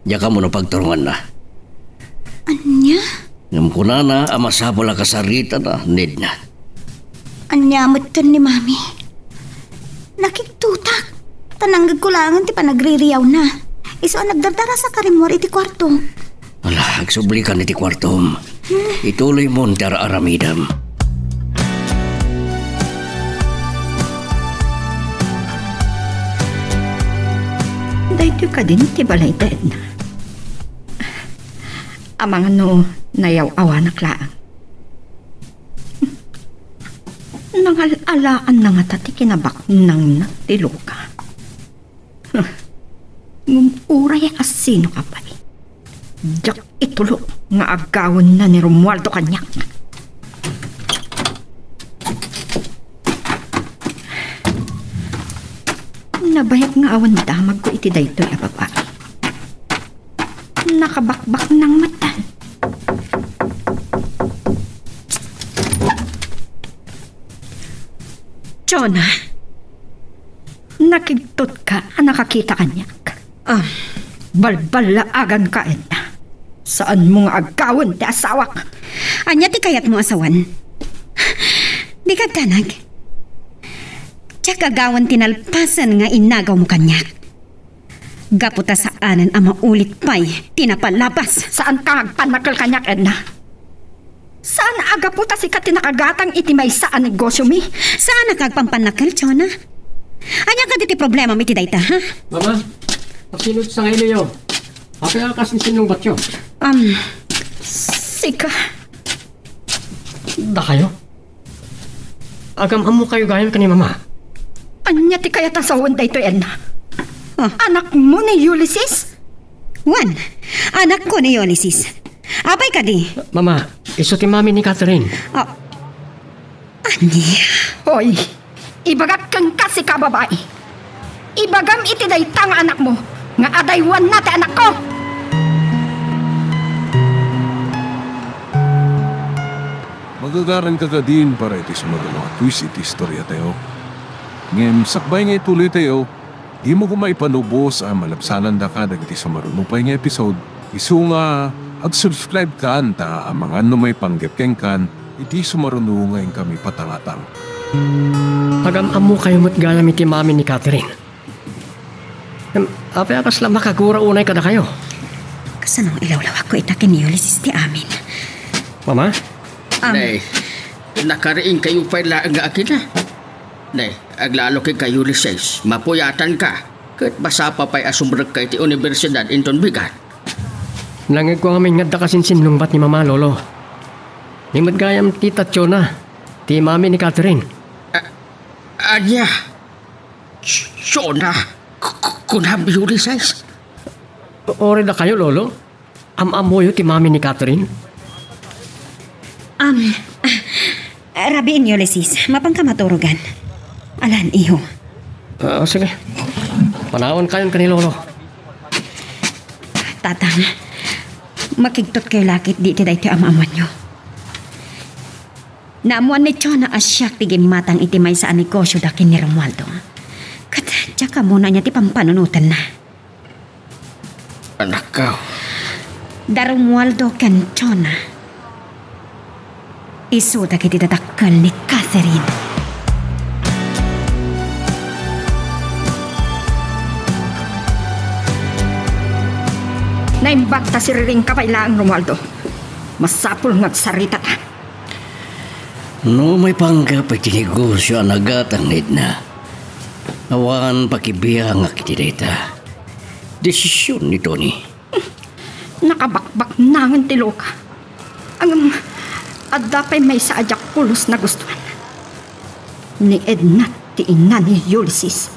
Diak ammo no pagturunganna. Ania? Ngem kunana a masapul a kasaritana ni Edna. Ania metten ni Mami? Nakigtotak. Ta nangngegko laengen ti panagririawna. Isu a nagdardarasa ka rimmuar iti kuarto. Ala, agsublikan iti kuartom. Ituloymon ti ar-aramidem. Daytoy kadin ti balay da Edna. Amangan no nayaw-awanak laeng. Nangal-alaanna ngata ti kinabaknangna ti luka. Ngem uray a sino ka pay, diak itulok nga agawenna ni Romualdo kaniak. Nabayag nga awan damagko iti daytoy a babai. Nakabakbaknang met. Jonah, nakigtotka a nakakita kaniak. Ah. Balballaaganka, Edna. Saanmo nga agawen ti asawak. Ania ti kayatmo a sawen? Dika agdanag. Diak agawen ti nalpasen nga inagawmo kaniak. Gapu ta saanen a maulit pay ti napalabas. Saanka nga agpannakkel kaniak, Edna. Saan a gapu ta sika ti nakagatang iti maysa a negosiomi? Saan a kagpampannakel, Chona? Ania kadi ti problemam iti dayta, ha? Mama, asino ti sangailiyo? Apay a kas ni sinong batyo? Um, sika. Dakayo? Agam-ammokayo gayam ken ni Mama? Ania ti kayat a sawen daytoy, Edna? Ah. Anakmo ni Ulysses? Wen, anakko ni Ulysses. Apay kadi? Mama, isu ti mami ni Catherine. Ah. Ania? Hoy, ibagak kenka, sika babai. Ibagam iti dayta nga anakmo nga adaywanna ti anakko. Magagaranka kadin para iti sumaruno a twist iti istoriatayo. Ngem sakbay nga ituloytayo, dimo koma ipanubos a malabsanandaka dagiti sumaruno pay nga episode. Isu nga, ag-subscribe kan ta amangan no maipanggep kenkan iti sumaruno nga inkami patangatang. Agam-ammokayo met gayam iti mami ni Catherine. Em, apay a kasla makagura unay kadakayo? Kasano ilawlawagko ita ken ni Ulysses ti amin? Mama? Am- Nay, nakariingkayo pay laeng nga agina. Nay, aglalo kenka, Ulysses, mapuyatanka. Ket masapa pay a sumrekka iti universidad inton bigat. Nangngegko nga maingedda kasin sinnungbat ni Mama, Lolo. Ni met gayam ti Tationa, ti mami ni Catherine. A-, ania? Ch-, Jonah, k-, k-, kunam, Ulysses? Uray dakayo, Lolo? Am-ammoyo ti mami ni Catherine? Am, ah, rabiin, Ulysses. Mapanka maturogan. Alan, iho. Ah, sige. Panawankayon ken ni Lolo. Tatang, makigtotkayo la ketdi iti daytoy am-ammoanyo. Naammoan ni Jonah a siak ti gimmatang iti maysa a negosio da ken ni Romualdo. Ket diak ammo no ania ti pampanunotenna. Anakko. Da Romualdo ken Jonah, isu dagiti dadakkel ni Catherine. Naimbag ta siriringka pay laeng, Romualdo. Masapul nga agsaritata. No maipanggep iti negosio a nagatang ni Edna, awan pakibiangak iti dayta. Desision ni Tony. Nakabakbaknangen ti loka. Ngem adda pay maysa a diak pulos nagustuan. Ni Edna ti ina ni Ulysses.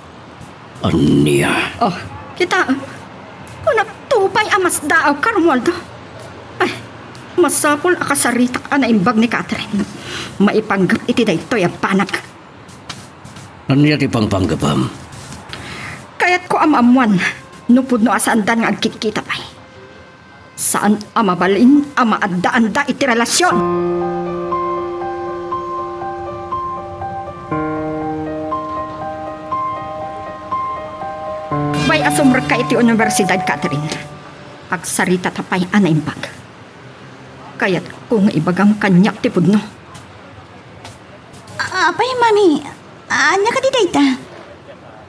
Ania? Oh, kitaem. Kunakto pay a masdaawka, Romualdo. Ay, masapul a kasaritak a naimbag ni Catherine. Maipanggep iti daytoy a banag. Ania ti pangpanggepem? Kayatko a maammoan no pudno a saandan nga agkitkita pay. Saan a mabalin a maaddaanda iti relasion. Pay a sumrekka iti universidad, Catherine. Agsaritata pay a naimbag. Kayatko nga ibagam kaniak ti pudno. A-, apay, Mami? Ania kadi dayta?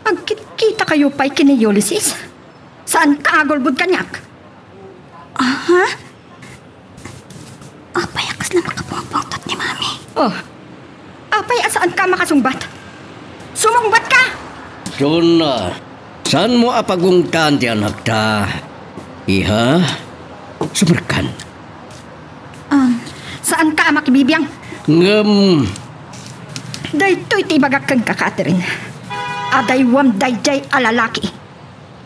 Agkitkitakayo pay ken ni Ulysses? Saanka a agulbod kaniak? Aha? Apay a kasla makapungpungtot ni Mami? Oh, apay a saanka a makasungbat? Sumungbatka! Jonah, saanmo a pagungtan ti anakta, iha? Sumrekkan. Um, saanka a makibibiang? Ngem, daytoy ti ibagak kenka, Catherine. Adaywam daydiay a lalaki.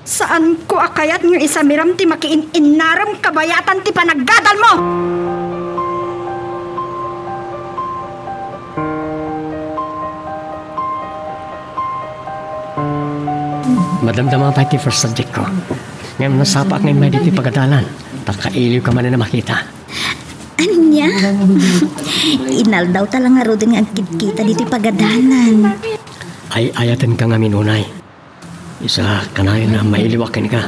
Saanko a kayat nga isamiram ti makiin-innarem kabayatan ti panaggadalmo! Madamdama pay ti first subject ko. Ngem nasapaak nga immay ditoy pagadalan. Ta kailiwka manen a makita. Ania? Inaldawta la ngaruden nga agkitkita ditoy pagadalan. Ay-ayatenka ngamin unay. Isu a kanayon a mailiwak kenka.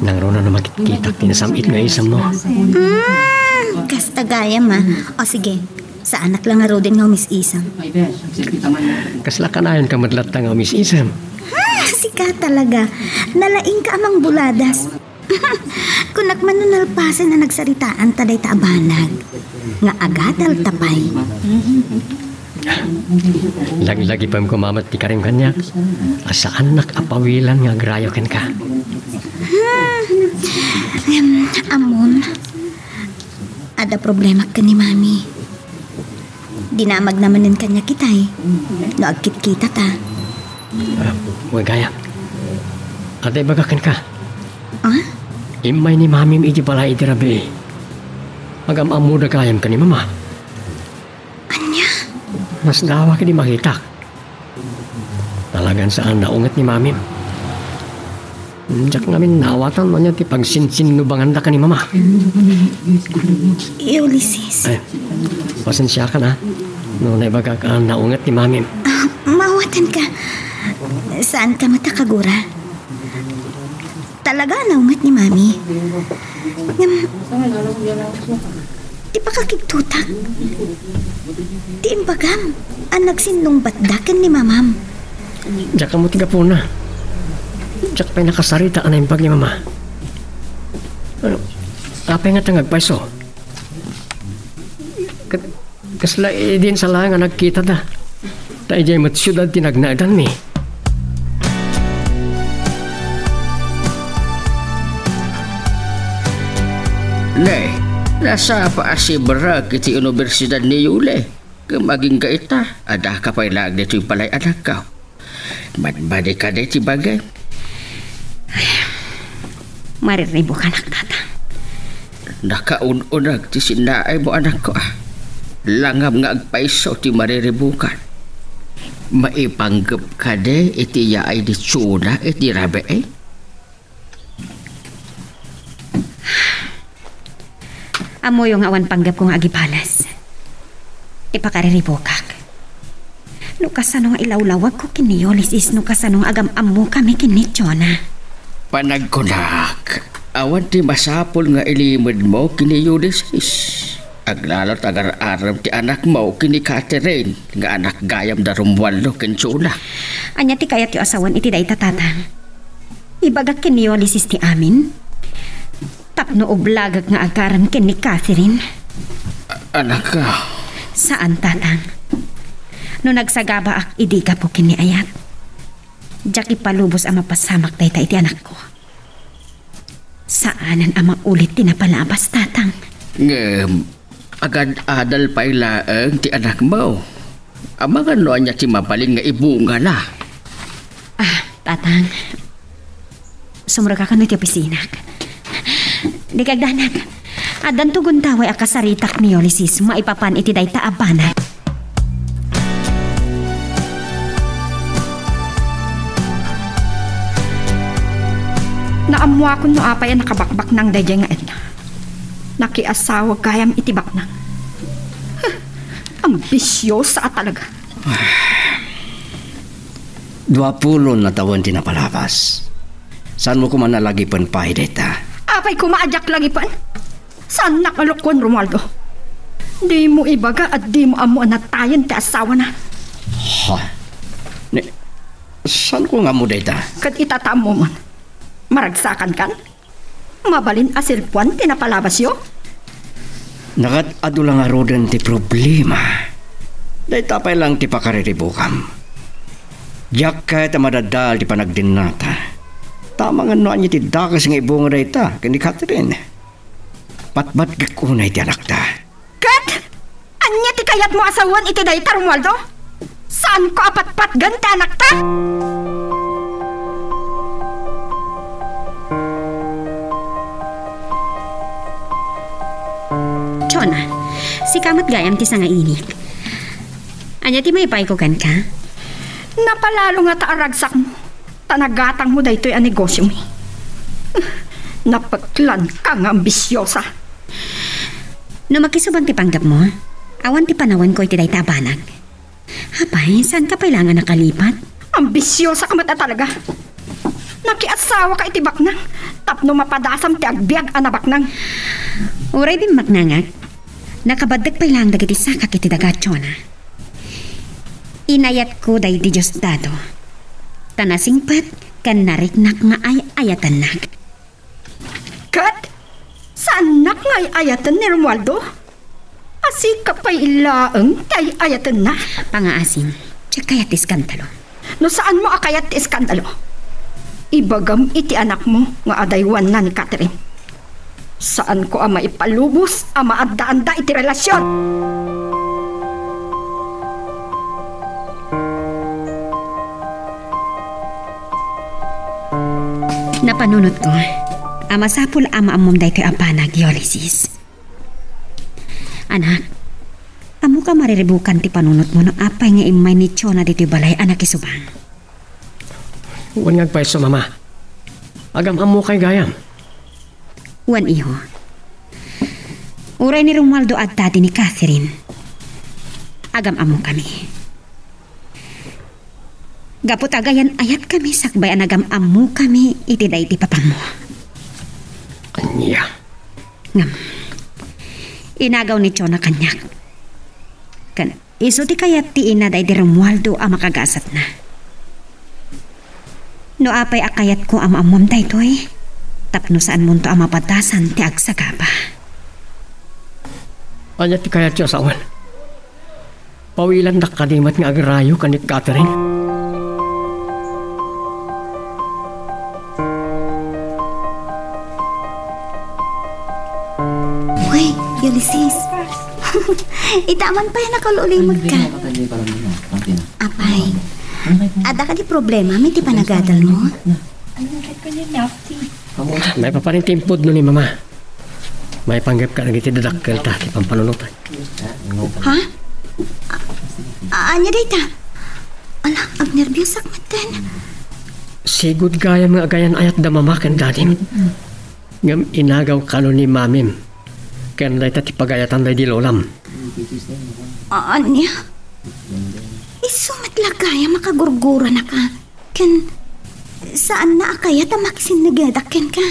Nangruna no makitkitak ti nasam-it nga isemmo. Hmm, kasta gayam a. O sige, saanak la ngaruden nga umis-isem. Kasla kanayonka met latta nga umis-isem? Hmm, sika talaga. Nalaingka a mangbuladas. Kunak man no nalpasen a nagsaritaan ta dayta a banag nga agadal ta pay. Laglagipem koma met ti karim kaniak a saannak a pawilan nga agrayo kenka. Hmm. Em, ammom, adda problemak ken ni Mami. Dinamagna manen kaniak itay no agkitkitata. Ah, wen gayam. Adda ibaga kenka. Ah? Immay ni Mamim iti balay iti rabii. Agam-ammoda gayam ken ni Mama. Ania? Nasdaawak idi makitak. Talagan saan a unget ni Mamim. Diak ngamin naawatan no ania ti pagsinsinnubanganda ken ni Mama. Ulysses. Ay, pasensiakan, ha, no naibagak a naunget ni Mamim. Ah, maawatanka. Saanka met a kagura. Talaga a naunget ni Mami. Ngem, ti pakakigtotak. Ti imbagam a nagsinnungbatda ken ni Mamam. Diak ammo ti gapuna. Diak pay nakasarita a naimbag ni Mama. Ano, apay ngata nga agpayso? Ket kasla idin sa laeng a nagkitada. Ta idiay met siudad ti nagnaedanmi. Ne, nasapa a sibrek iti universidad ni Yuli. Ngem agingga ita, adda ka pay laeng ditoy balay, anakko. Madmadi kadi ti bangem. Ay, mariribukanak, Tatang. Nakaun-uneg ti sinnaaymo, anakko, a. Langam nga agpayso ti mariribukan. Maipanggep kadi iti yaay ni Chona iti rabii? Ammoyo nga awan panggepko nga agibales. Ipakariribukak. No kasano nga ilawlawagko ken ni Ulysses, no kasano nga agam-ammokami ken ni Jonah. Panagkunak, awan ti masapul nga ilimedmo ken ni Ulysses. Aglalo ta agar-arem ti anakmo ken ni Catherine nga anak gayam da Romualdo ken Jonah. Ania ti kayatyo a sawen iti dayta, Tatang? Ibagak ken ni Ulysses ti amin? Tapno ublagak nga agarem ken ni Catherine? A-, anak ka. Saan, Tatang. No nagsagabaak idi gapu ken ni Ayat, diak ipalubos a mapasamak dayta iti anakko. Saanen a maulit ti napalabas, Tatang. Ngem, agad-adal pay laeng ti anakmo. Amangan no ania ti mabalin nga ibungana. Ah, Tatang. Sumrekka kano iti opisinako. Dika agdanag. Addanto gundaway a kasaritak ni Ulysses maipapan iti dayta a banag. Naammoakon no apay a nakabakbaknang daydiay nga Edna. Nakiasawa gayam iti baknang. Huh, ambisiosa a talaga. Dua pulon a tawen ti napalabas. Saanmo koma a lagipen pay dayta? Apay koma a diak lagipen? Saannak a lokoen, Romualdo. Dimo ibaga a dimo ammo a natayen ti asawana. Ha? Ni, saanko nga ammo dayta? Ket ita ta ammom. Maragsakankan? Mabalin a selpoan ti napalabasyo? Nakat-adu la ngaruden ti problema. Dayta pay laeng ti pakariribukam. Diak kayat a madadael ti panagdennata. Ta amangan no ania ti dakes nga ibunga dayta ken ni Catherine. Patbatgek unay ti anakta. Ket ania ti kayatmo a sawen iti dayta, Romualdo? Saanko a patpatgen ti anakta? Jonah, sika met gayam ti sangainik. Ania ti maipayko kenka? Napalalo ngata a ragsakmo. Ta nagatangmo daytoy a negosyomi. Napeklanka nga ambisiosa. No makisubang ti panggepmo, awan ti panawenko iti dayta a banag. Apay, saanka pay laeng a nakalipat? Ambisiosa ka met a talaga. Nakiasawaka iti baknang tapno mapadasam ti agbiag a nabaknang. Uray dimmaknangak, nakabaddek pay laeng dagiti sakak iti daga, Jonah. Inayatko daydi Diosdado, ta nasingpet ken nariknak nga ay-ayatennak. Annak nga ay-ayaten ni Romualdo? Asika pay laeng ti ay-ayatenna. Pangaasin, diak kayat ti iskandalo. No saanmo a kayat ti iskandalo, ibagam iti anakmo nga adaywanna ni Catherine. Saanko a maipalubos a maaddaanda iti relasion. Napanunotko a masapul a maammom daytoy a banag, Ulysses. Anak, ammok a mariribukan ti panunotmo no apay nga immay ni Jonah ditoy balay a nakisubang. Wen nga agpayso, Mama. Agam-ammokay gayam. Wen, iho. Uray ni Romualdo a dadi ni Catherine, agam-ammokami. Gapu ta agayan-ayatkami sakbay a nagam-ammokami iti daydi papangmo. Ania? Ngem, inagaw ni Jonah kaniak. Ken isu ti kayat ti ina daydi Romualdo a makagasatna. No apay a kayatko a maammom daytoy, tapno saanmonto a mapadasan ti agsagaba. Ania ti kayatyo a sawen? Pawilandak kadi met nga agrayo ken ni Catherine. Uy, Ulysses. Ita man pay nakaul-ulimekka. Apay, adda kadi problema iti panagadalmo? Maipapan ti impudno ni Mama. Maipanggepka dagiti dadakkelta ti pampanunotek. Ha? A-, ania dayta? Ala, agnerbiasak metten. Sigud gayam nga agayan-ayatda Mama ken Dadim. Ngem inagaw kano ni Mamim ken dayta ti pagayatan daydi lolam. A-, ania? Isu met la gayam a kagurguranaka. Ken saanna a kayat a makisinnegedak kenka?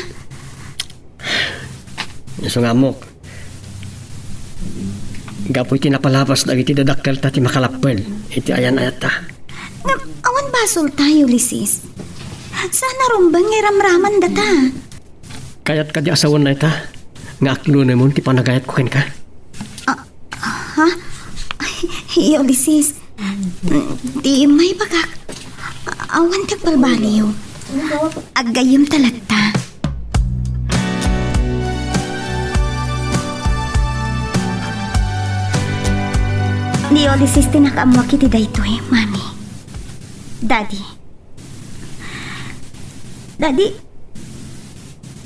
Isu nga ammok, gapu iti napalabas dagiti dadakkelta ti makalapped iti ayan-ayatta. Ngem awan basolta, Ulysses. Saan a rumbeng nga iramramandata. Kayat kadi a sawen dayta nga aklunemon ti panagayatko kenka? Ah, ha? Ay, Ulysses. Di maibagak. Awan ti agbalbaliw. Aggayyemta latta. Ni Ulysses ti nakaammoak iti daytoy, Mami. Daddy. Daddy,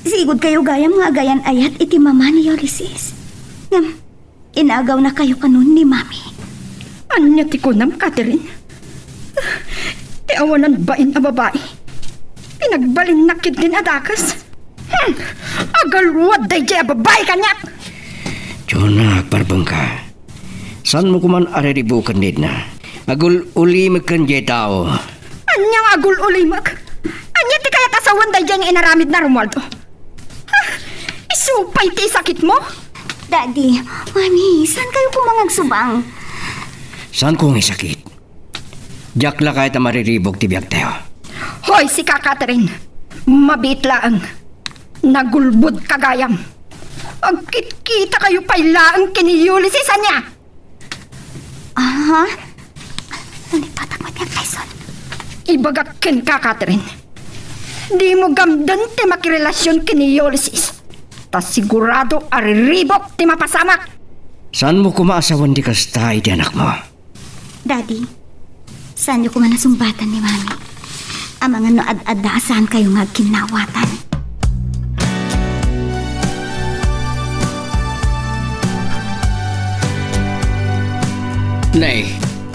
sigud kayo gayam nga agayan-ayat iti mama ni Ulysses. Ngem, inagawna kayo kanon ni Mami. Ania ti kunam, Catherine? Ti awanan bain a babai, pinagbalinna ketdin a dakes. Hmm, agalwad daydiay a babai kaniak! Jonah, agparbengka. Saanmo koman a riribuken dayta. Agul-ulimek ken diay tao. Ania nga agul-ulimek? Ania ti kayat a sawen daydiay nga inaramidna, Romualdo? Ha? Isu pay ti isakitmo? Daddy, Mami, saan kayo koma nga agsubang? Saanko nga isakit? Diak la kayat a mariribuk ti biagtayo. Hoy, sika, Catherine! Mabiit laeng. Nagulbodka gayam. Agkitkita kayo pay laeng ken ni Ulysses, ania? Aha. Nalipatak met nga Tyson. Ibagak kenka, Catherine. Dimo gamden ti makirelasion ken ni Ulysses. Ta sigurado a riribuk ti mapasamak. Saanmo koma a sawen ti kasta iti anakmo? Daddy, saanyo koma nasungbatan ni Mami? Amangan no ad-adda a saan kayo nga agkinnawatan. Nay,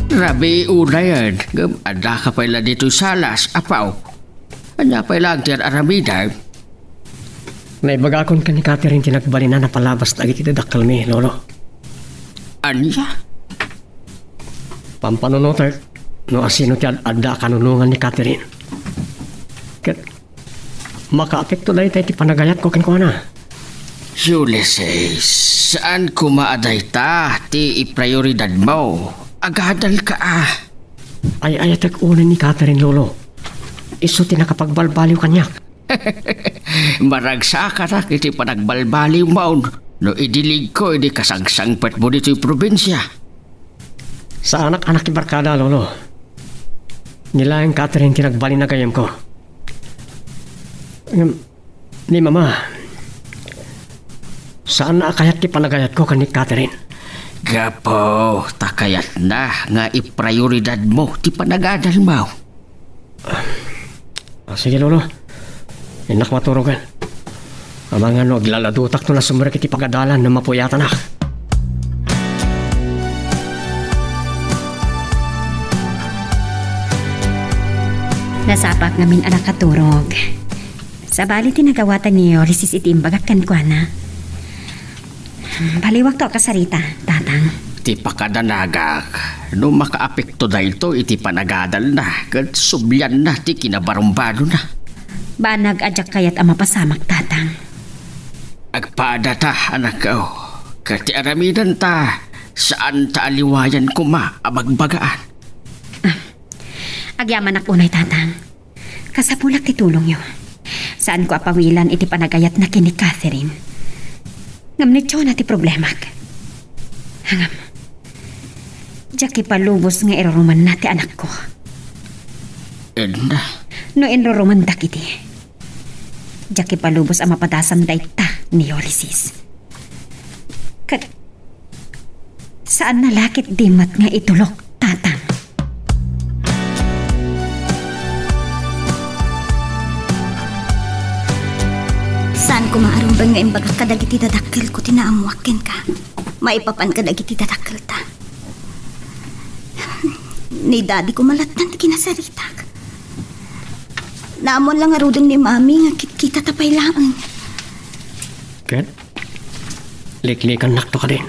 rabii unayen, ngem adda ka pay la ditoy salas, apo. Ania pay laeng ti ar-aramidem? Naibagakon ken ni Catherine ti nagbalin a napalabas dagiti dadakkelmi, Lolo. Ania? Pampanunotek no asino ti ad-adda a kanunongan ni Catherine. Ket makaapekto dayta iti panagayatko kenkuana. Ulysses, saan koma a dayta ti iprioridadmo. Agadalka a. Ay-ayatek unay ni Catherine, Lolo. Isu ti nakapagbalbaliw kaniak. Maragsakanak iti panagbalbaliwmo no idiligko idi kasangsangpetmo ditoy probinsia. Saanak a nakibarkada, Lolo. Ni laeng Catherine ti nagbalin a gayyemko. Ngem, ni Mama, saanna a kayat ti panagayatko ken ni Catherine. Gapu ta kayatna nga iprioridadmo ti panagadalmo. Ah, sige, Lolo. Innak maturogen. Amangan no aglaladutak no nasumrek iti pagadalan no mapuyatanak. Nasapak ngamin a nakaturog. Sabali ti nagawatan ni Ulysses iti imbagak kenkuana. Baliwakto a kasarita, Tatang. Ti pakadanagak, no makaapekto daytoy iti panagadalna ket sublianna ti kinabarumbanona. Banag a diak kayat a mapasamak, Tatang. Agpadata, anakko, ket ti aramidenta, saanta a liwayan koma a bagbagaan. Ah, agyamanak unay, Tatang. Kasapulak ti tulongyo. Saanko a pawilan iti panagayatna ken ni Catherine. Ngem ni Jonah ti problemak. Ngem, diak ipalubos nga irurumanna ti anakko. Edna. No inrurumandak iti, diak ipalubos a mapadasan dayta ni Ulysses. Ket saanna la ketdi met nga itulok, Tatang. Saan koma a rumbeng nga imbagak kadagiti dadakkelko ti naammoak kenka. Maipapan kadagiti dadakkelta. Ni Daddy koma lattan ti kinasaritak. Naammoan la ngaruden ni Mami nga kitkitata pay laeng. Ket? Liklikannakto kadin.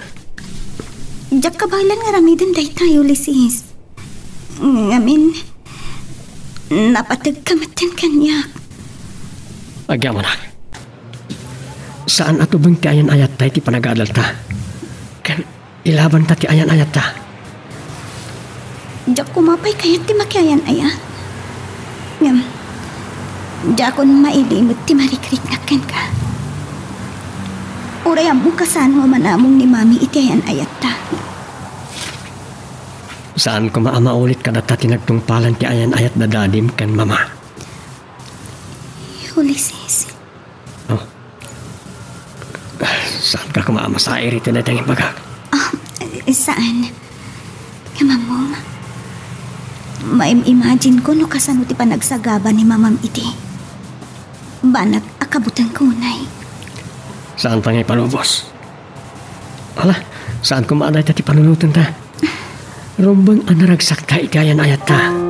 Diak kabaelan nga aramiden dayta, Ulysses. Ngamin, napategka metten kaniak. Agyamanak. Saan a tubeng ti ayan-ayatta iti panagadalta. Ken ilabanta ti ayan-ayatta. Diak koma pay kayat ti makiayan-ayat. Ngem, diakon mailimed ti marikriknak kenka. Uray ammoka saan nga manamong ni Mami iti ayan-ayatta. Saan koma a maulit kadata ti nagtungpalan ti ayan-ayat da Dadim ken Mama. Ulysses. Oh. Saanka koma a masair iti dayta nga imbagak? Ah, saan. Ngem ammom, maim-imagine ko no kasano ti panagsagaba ni Mamam iti banag a kabutengko unay. Saanta nga ipalubos. Ala, saan koma a dayta ti panunotenta. Rumbeng a naragsakta iti ayan-ayatta.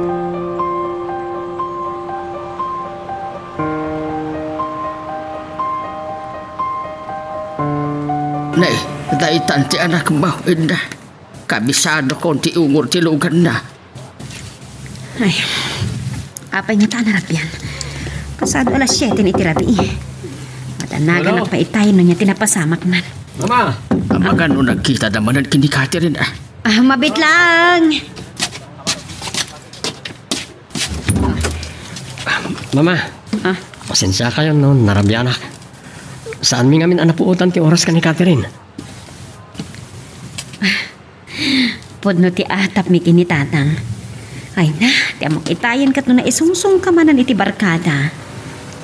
Nay, daytan ti anakmo, Edna. Kabisadokon ti ungor ti luganna. Ay, apay ngata a narabian? Pasado alas siete iti rabii. Madanagan Hello? Pay itayen no ania ti napasamaknan. Mama! Amangan no nagkitada manen ken ni Catherine, ah. Ah, mabit lang! Mama, Ah? Pasensiakayon no narabianak. Saanmi ngamin a napuotan ti oras ken ni Catherine. Pudno ti atapmi ken ni Tatang. Ay na, ti ammok itayen ket no naisungsongka manen iti barkada.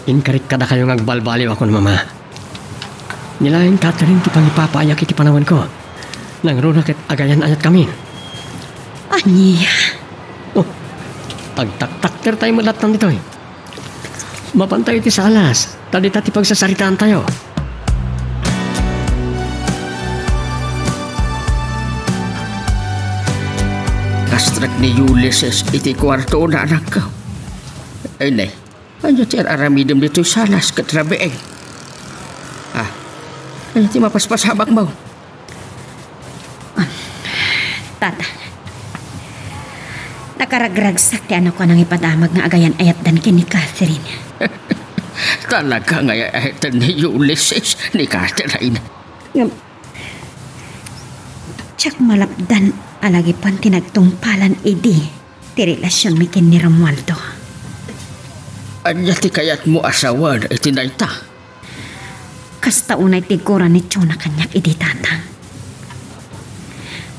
Inkarik kadakayo nga agbalbaliwakon, Mama. Ni laeng Catherine ti pangipapaayak iti panawenko. Nangruna ket agayan-ayatkami. Ania? Oh, agtaktaktertayo met lattan ditoy. Mapantayo iti salas, ta dita ti pagsasaritaantayo. Kastrek ni Ulysses iti kuartona, anakko. Ay, nay, ania ti ar-aramidem ditoy salas ket rabii? Ah, ania ti mapaspasamakmo? Tata, nakaragragsak ti anakko a nangipadamag nga agayan-ayatdan ken ni Catherine. Talaga nga ay-ayatan ni Ulysses ni Catherine. Ngem, diak malapdan a lagipan ti nagtungpalan idi ti relasionmi ken ni Romualdo. Ania ti kayatmo a sawen iti dayta? Kasta unay ti igura ni Jonah kaniak idi, Tatang.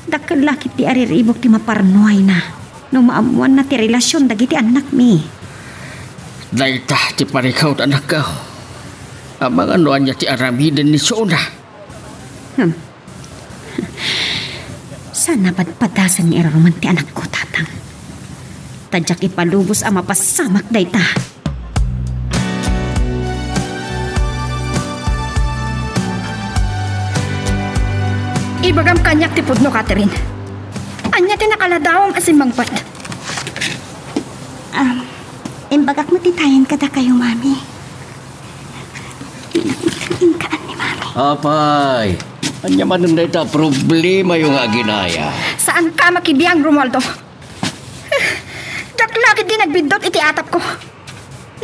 Dakkel la ketdi a riribuk ti maparnuayna no maammoanna ti relasion dagiti annakmi. Dayta ti parikut, anakko. Amangan no ania ti aramiden ni Jonah. Hmm. Saan a padpadasan nga iraruman ti anakko, Tatang. Ta diak ipalubos a mapasamak dayta. Ibagam kaniak ti pudno, Catherine. Ania ti nakaladawam a simmangpet? Um, imbagak met itayen kadakayo, Mami. Inkaan ni Mami. Apay, ania manen dayta a problemayo nga aginaya? Saanka makibiang, Romualdo. Diak la ketdi nagbiddut iti atapko.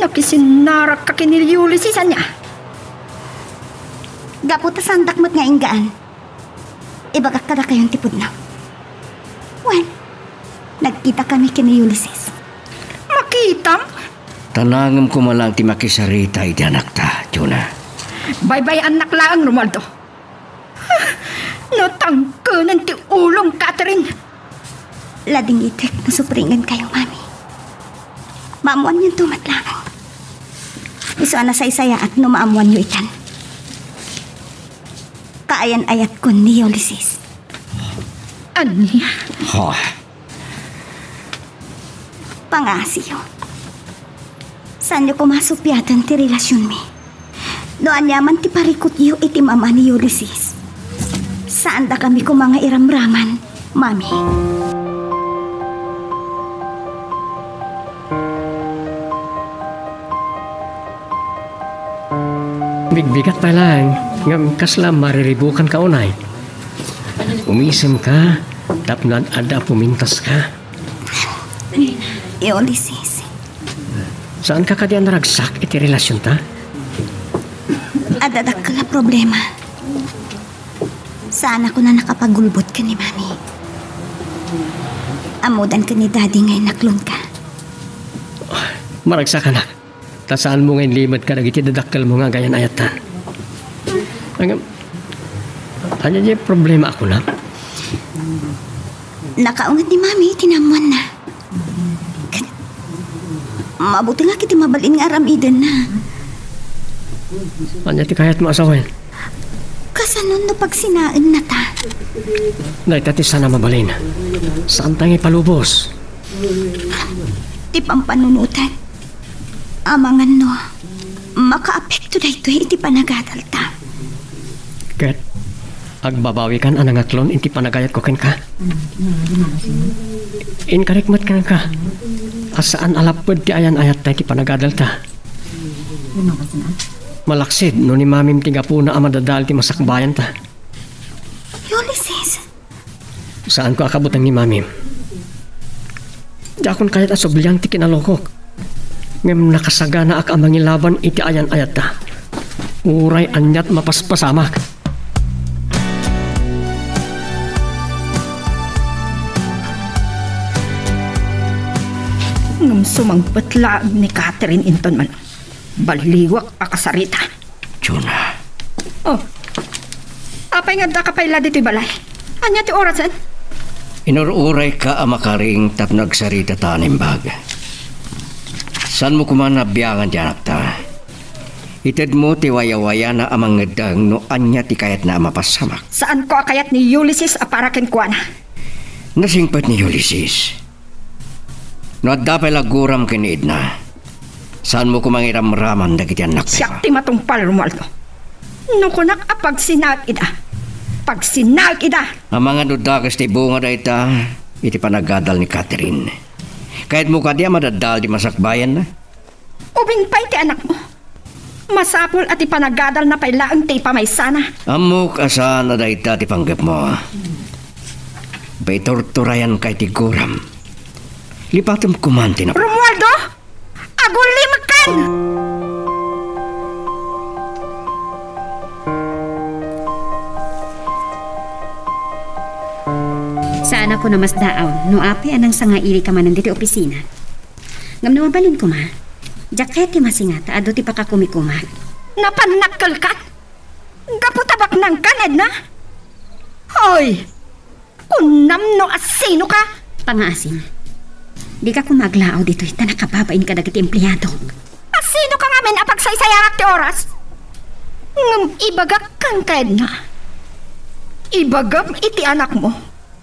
Nakisinnarakka ken ni Ulysses, ania? Gapu ta saandak met nga inggaan. Ibagak kadakayon ti pudno. Wen, nagkitakami ken ni Ulysses. Makitam? Tanangem koma laeng ti makisarita iti anakta, Jonah. Baybay-annak laeng, Romualdo. No tangkenen ti ulom, Catherine. Ladingitek no supringenkayo, Mami. Maammoanyonto met laeng. Isu a nasaysayaat no maammoanyo itan. Kaayan-ayatkon ni Ulysses. Ania? Ha? Pangaasiyo. Saanyo koma supiaten ti relasionmi. No aniaman ti parikutyo iti mama ni Ulysses, saandakami koma nga iramraman, Mami. Bigbigat pay laeng, ngem kasla mariribukanka unay. Umisemka tapno ad-adda a pumintaska. Ulysses. Saanka kadi a naragsak iti relasionta? Adda dakkel a problema. Saanakon a nakapagulbod ken ni Mami. Ammodan ken ni Daddy nga inaklonka. Maragsak, anak. Ta saanmo nga inlimed kadagiti dadakkelmo nga agayan-ayatta. Ngem, ania diay problema a kunam? Nakaunget ni Mami iti naammoanna. Ket mabutingak iti mabalin nga aramidenna. Ania ti kayatmo a sawen? Kasano no pagsinaennata? Dayta ti saan a mabalin. Saanta nga ipalubos. Ti pampanunotan. Amangan no makaapekto daytoy iti panagadalta. Ket agbabawikan a nangaklon iti panagayatko kenka? Inkarik met kenka a saan a lapped ti ayan-ayatta iti panagadalta. Malaksid no ni Mamim ti gapuna a madadael ti masakbayanta. Ulysses! Saanko a kabuteng ni Mamim. Diakon kayat a subliang ti kinalokok. Ngem nakasaganaak a mangilaban iti ayan-ayatta. Uray aniat mapaspasamak. Ngem sumangpet laeng ni Catherine inton man. Baliwak a kasarita. Jonah. Oh. Apay nga addaka pay la ditoy balay? Ania ti orasen? Inur-urayka a makaring tapno agsaritata a naimbag. Saanmo koma nabiangan ti anakta. Itedmo ti wayawayana a mangeddeng no ania ti kayatna a mapassamak. Saanko a kayat ni Ulysses a para kenkuana. Nasingpet ni Ulysses. No adda pay la guram ken ni Edna, saanmo koma nga iramraman dagiti annaktayo? Siak ti matungpal, Romualdo. No kunak a pagsinaek ida, pagsinaek ida! Amangan no dakes ti bunga dayta iti panagadal ni Catherine. Kayatmo kadi a madadael ti masakbayanna? Ubing pay ti anakmo. Masapul a ti panagadalna pay laeng ti ipamaysana. Ammok a saan a dayta ti panggepmo. Paiturturayanka iti guram. Lipatem koman ti nap- Romualdo! Agulimekkan! Saanakon a masdaaw no apay a nangsangailika manen ditoy opisina. Ngem no mabalin koma, Diak kayat ti masinga ta adu ti pakakumikumak. Napannakkelkan? Gapu ta baknangkan, Edna? Hoy! Kunam no asinoka? Pangaasim. Dika koma aglaaw ditoy ta nakababain kadagiti empleadok. Asinoka ngamin a pagsaysayangak ti oras? Ngem ibagak kenka, Edna. Ibagam iti anakmo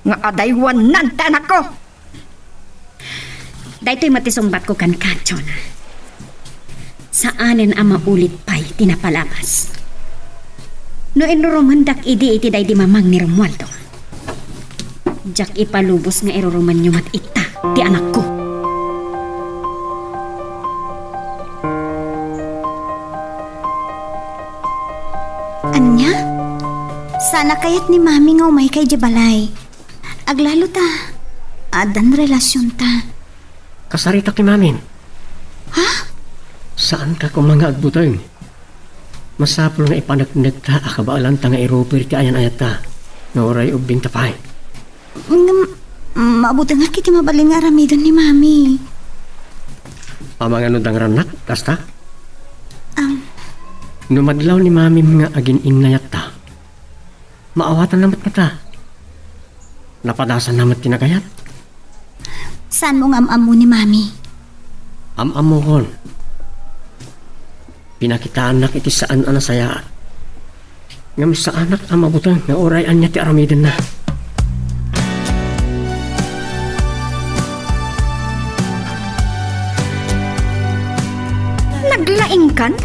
nga adaywanan ti anakko. Daytoy met ti sungbatko kenka, Jonah. Saanen a maulit pay ti napalabas. No inrurumendak idi iti daydi mamang ni Romualdo, diak ipalubos nga irurumenyo met ita ti anakko. Ania? Saan a kayat ni Mami nga umayka idiay balay. Aglalo ta, addan relasionta. Kasaritak ni Mamin. Ha? Saanka koma nga agbuteng. Masapul nga ipaneknekta a kabaelanta nga irupir ti ayan-ayatta, no uray ubbingta pay. Ngem, mabutengak iti mabalin nga aramiden ni Mami. Amangan no dangrannak, kasta? Am. No madlaw ni Mamim nga agin-innayatta, maawatanna met ngata. Napadasanna met ti nagayat. Saanmo nga am-ammo ni Mami? Am-ammokon. Pinakitaannak iti saan a nasayaat. Ngem saanak a mabuteng nga uray ania ti aramidenna. Naglaingkan?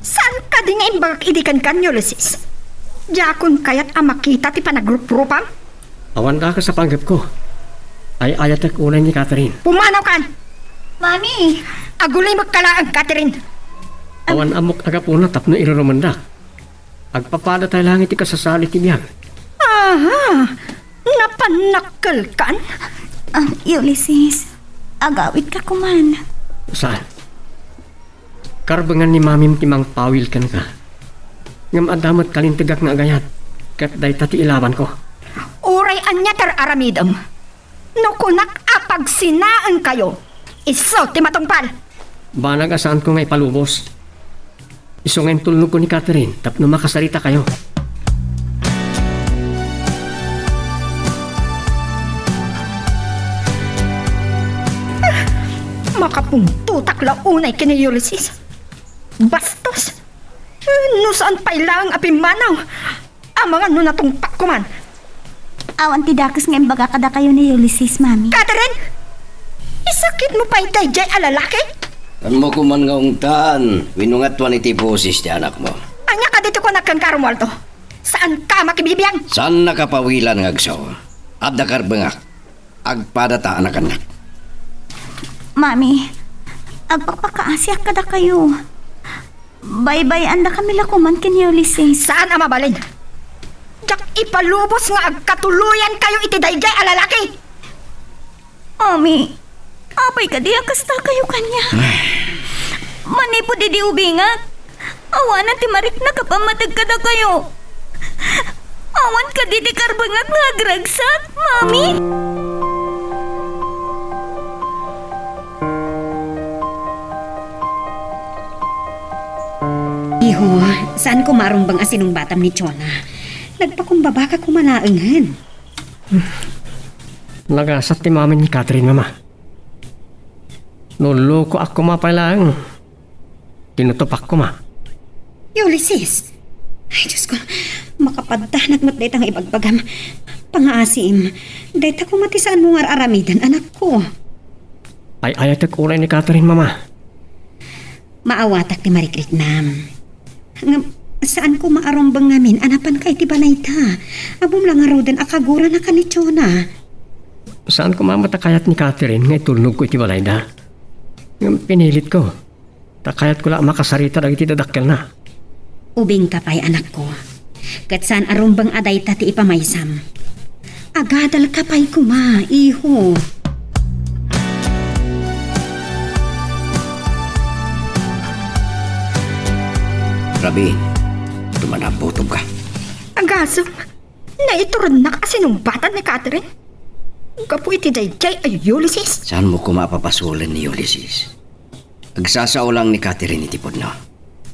Saan kadi nga imbagak idi kenka, Ulysses? Diakon kayat a makita ti panagruprupam? Awan dakes a panggepko. Ay-ayatek unay ni Catherine. Pumanawkan! Mami! Agulimek ka laeng, Catherine! Awan ammok a gapuna tapno irurumendak. Agpapadatay laeng iti kasasali ti biag. Aha! Napannakkelkan? Ah, Ulysses, agawitka koman. Saan? Karbengan ni Mamim ti mangpawil kenka. Ngem adda met kalintegak nga agayat, ket dayta ti ilabanko. Uray ania ti ar-aramidem? No kunak a pagsinaenkayo, isu ti matungpal. Banag a saanko nga ipalubos. Isu nga intulnogko ni Catherine tapno makasaritakayo. Makapungtotak la unay ken ni Ulysses. Bastos! No saan pay laeng a pimmanaw, amangan no natungpakko man. Awan ti dakes nga imbaga kadakayo ni Ulysses, Mami. Catherine! Isakitmo pay daydiay a lalaki? Saanmo koman nga ungtan wenno nga atuan iti boses ti anakmo. Ania kadi ti kunak kenka, Romualdo? Saanka makibibiag? Saannaka pawilan nga agsaw. Adda karbengak. Agpadata a nagannak. Mami, agpakpakaasiak kadakayo. Baybay-andakami la koman ken ni Ulysses. Saan a mabalin. Diak ipalubos nga agkatuloyankayo iti daydiay a lalaki. Mami, apay kadi a kastakayo kaniak? Manipud idi ubingak, awanen ti mariknak a pammateg kadakayo. Awan kadi ti karbengak nga agragsak, Mami? Iho, saan koma a rumbeng a sinungbatam ni Jonah. Nagpakumbabaka koma laengen. Nagasat ti Mami ni Catherine, Mama. Nullukoak koma pay laeng. Tinutopak koma. Ulysses! Ay, Diyos ko, makapaddanak met dayta nga ibagbagam. Pangaasim, dayta koma ti saanmo nga ar-aramiden, anakko. Ay-ayatek unay ni Catherine, Mama. Maawatak ti marikriknam. Ngem, saan koma a rumbeng ngamin a napanka iti balayda. Ammom la ngaruden a kaguranaka ni Jonah. Saan koma met a kayat ni Catherine nga itulnogko iti balayda. Ngem pinilitko. Ta kayatko la a makasarita dagiti dadakkelna. Ubingka pay, anakko. Ket saan a rumbeng a dayta ti ipamaysam. Agadalka pay koma, iho. Rabin, tumanabutob ka. Agasem, naiturednak a sinungbatan ni Catherine. Gapu iti daydiay a Ulysses. Saanmo koma a papasolen ni Ulysses? Agsasao lang ni Catherine iti pudno.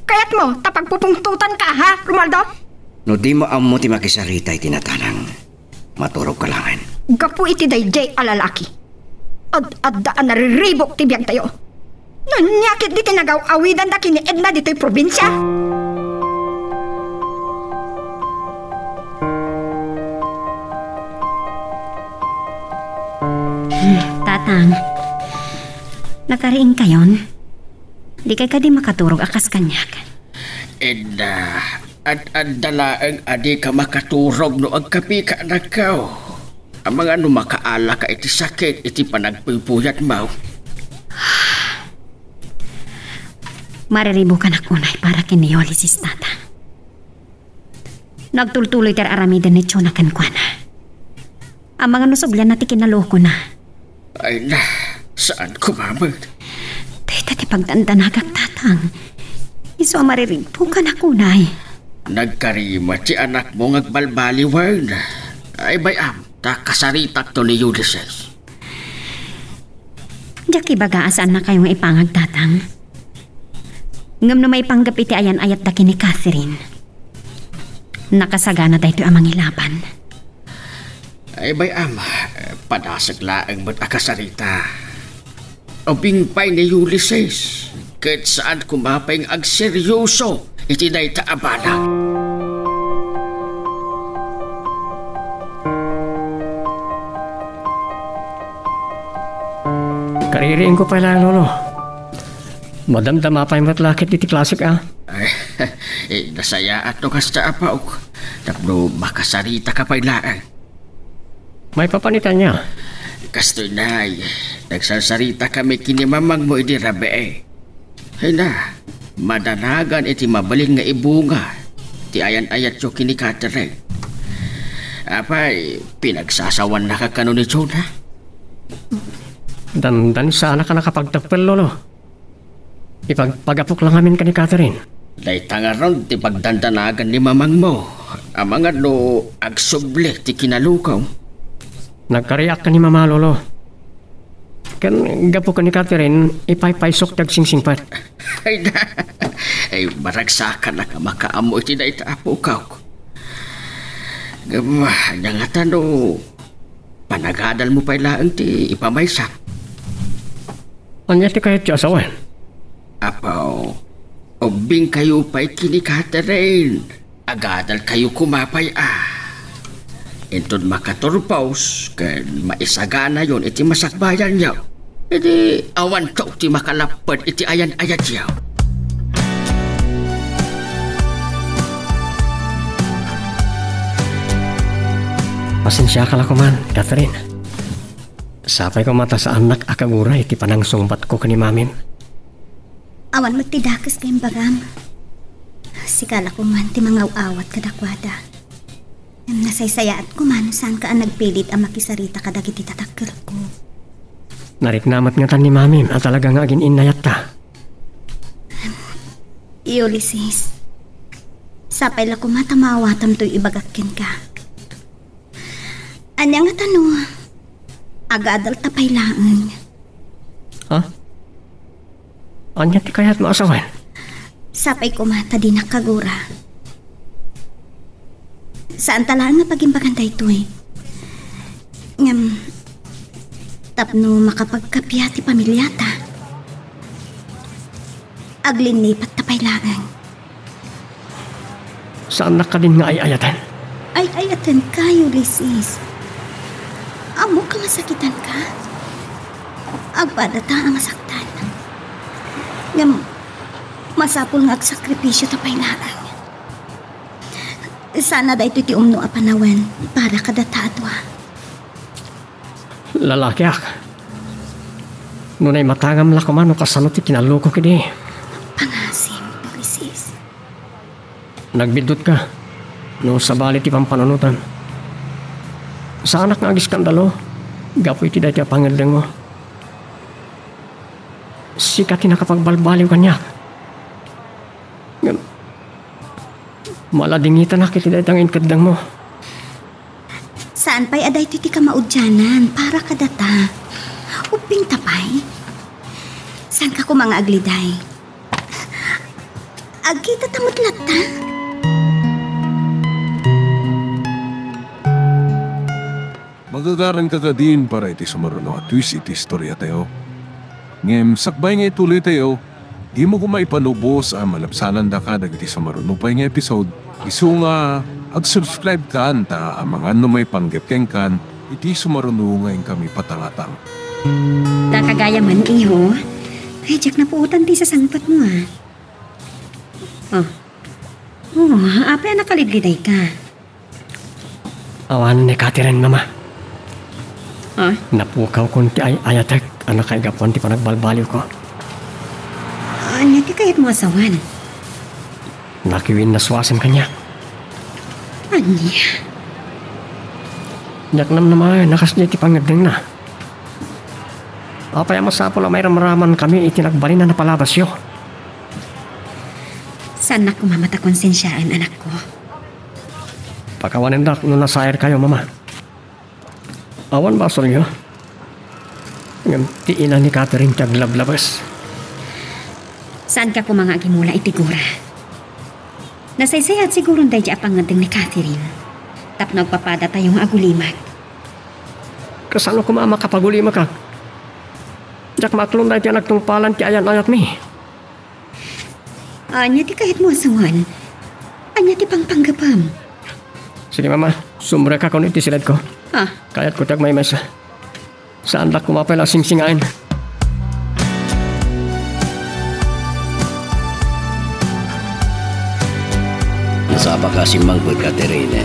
Kayatmo ta pagpupungtotanka, ha, Romualdo? No dimo ammo ti makisarita iti natanang, maturogka laengen. Gapu iti daydiay a lalaki, ad-adda a nariribuk ti biagtayo. Ania ketdi ti nagaw-awidanda ken ni Edna ditoy probinsia? Tatang, nakariingkayon? Dikay kadi makaturog a kas kaniak? Edna, ad-adda laeng a dika makaturog no agkapika, anakko. Amangan no makaalaka iti sakit iti panagpuypuyatmo. Mariribukanak unay para ken ni Ulysses, Tatang. No agtultuloy ti ar-aramiden ni Jonah kenkuana, amangan no sublianna ti kinalukona. Ay na, saan ko mamen? Dayta ti pagdandanagak, Tatang. Isu a mariribukanak unay. Nagkarima ti anakmo nga agbalbaliwen. Ay, bay-am, ta kasaritakto ni Ulysses. Diak ibaga a saannakayo nga ipangag, Tatang. Ngem no maipanggep iti ayan-ayatda ken ni Catherine, nakasagana daytoy a mangilaban. Ay, bay-am, padasek laeng met a kasarita. Ubing pay ni Ulysses, ket saan koma pay nga agseryoso iti dayta a banag. Kaririingko pay laeng, Lolo. Madamdama pay met la ketdi ti klasek, a? Ay, eh, nasayaat no kasta, apo. Tapno makasaritaka pay laeng. Maipapan iti ania? Kastoy, nay, nagsarsaritami ken ni mamangmo idi rabii. Ay na, madanagan iti mabalin nga ibunga ti ayan-ayatyo ken ni Catherine. Apay, pinagsasawannaka kano ni Jonah? Dandan saanak a nakapagteppel, Lolo. Ipagpagapok la ngamin ken ni Catherine. Dayta ngarud ti pagdandanagan ni mamangmo, amangan no agsubli ti kinalukom. Nagkariak ken ni Mama, Lolo. Ken gapu ken ni Catherine, ipaypaysok ti agsingsingpet. Ay na, ay, maragsakanak a makaammo iti dayta, apok. Ngem, ania ngata no panagadalmo pay laeng ti ipamaysa? Ania ti kayatyo a sawen? Apo, ubbingkayo pay ken ni Catherine. Agadalkayo koma pay a. Inton makaturpos ken maisaganayon iti masakbayanyo, idi awanto ti makalapped iti ayan-ayatyo. Pasensiaka la koman, Catherine. Sapay koma ta saannak a kagura iti panangsungbatko ken ni Mamin. Awan met ti dakes nga imbagam. Sika la koman ti mangaw-awat kadakuada. Ngem nasaysayaat koma no saanka a nagpilit a makisarita kadagiti tatakkelko. Narikna met ngatan ni Mamim a talaga nga agin-innayatta. Ulysses, sapay la koma ta maawatam toy ibagak kenka. Ania ngata no agadalta pay laeng? Ha? Ania ti kayatmo a sawen? Sapay koma ta dinak kagura. Saanta laeng nga pagimbagan daytoy. Ngem, tapno makapagkappia ti pamiliata, aglinnipatta pay laeng. Saannak kadin nga ay-ayaten? Ay-ayatenka, Ulysses. Ammok a masakitanka. Agpadata a masaktan. Ngem, masapul nga agsakripisyota pay laeng. Sana daytoy ti umno a panawen para kadata a dua. Lalakiak. Nunay matangam la koma no kasano ti kinalukok idi. Pangasim, Ulysses. Nagbiddutka no sabali ti pampanunotam. Saanak nga agiskandalo gapu iti daytoy a pangeddengmo. Sika ti nakapagbalbaliw kaniak. Ngem, maladingitanak iti dayta nga inkeddengmo. Saan pay a daytoy ti kamaudianan para kadata. Ubbingta pay. Saanka koma nga agliday? Agkitata met latta? Magagaranka kadin para iti sumaruno a twist iti istoriatayo. Ngem sakbay nga ituloytayo, dimo koma ipalubos a malabsanandaka dagiti sumaruno pay nga episode. Isu nga, ag-subscribe kan ta amangan no maipanggep kenkan iti sumaruno nga inkami patangatang. Ta kagayam, iho, ay, diak napuotan ti sasangpetmo, a. Oh. Oh, apay a nakalidlidayka? Awan ni Catherine, Mama. Ah? Napukawkon ti ay-ayatek a nakaigapuan ti panagbalbaliwko. Ania ti kayatmo a sawen? Nakiwinnaswasen kaniak. Ania? Diak namnamaen a kasdiay ti pangngeddengna. Apay a masapul a mairamramankami iti nagbalin a napalabasyo? Saannak koma met a konsensiaen, anakko. Pakawanendak no nasairkayo, Mama. Awan basolyo. Ngem ti ina ni Catherine ti aglablabes. Saanka koma nga agimula iti gura. Nasaysayaat siguron daydi a pangngeddeng ni Catherine tapno agpapadatayo nga agulimek. Kasano koma a makapagulimek, a? Diak maaklon daydi a nagtungpalan ti ayan-ayatmi. Ania ti kayatmo a sawen? Ania ti pangpanggepem? Sige, Mama. Sumrekakon iti siledko. Ah. Kayatko ti agmaymaysa. Saandak koma pay la a singsingaen. Nasapaka a simmangpet, Catherine.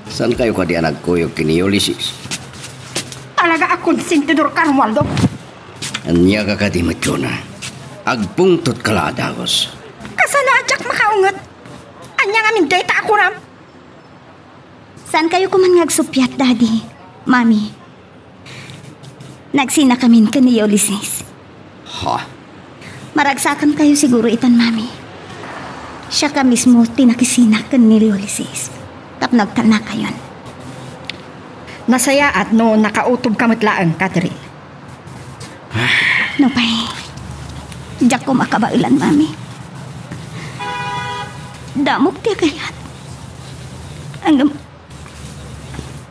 Saankayo kadi a nagkuyog ken ni Ulysses? Talaga a konsentidorka, Romualdo. Ania ka kadi met, Jonah? Agpungtotka la a dagus. Kasano a diak makaunget? Ania ngamin dayta a kunam? Saankayo koma nga agsuppiat, Daddy, Mami. Nagsinakamin ken ni Ulysses. Ha? Maragsakankayo siguro itan, Mami. Siaka mismo ti nakisinak ken ni Ulysses tapno agtannakayon. Nasayaat no nakautobka met laeng, Catherine. Nupay, diak koma kabaelan, Mami. Damok ti agayat. Ngem,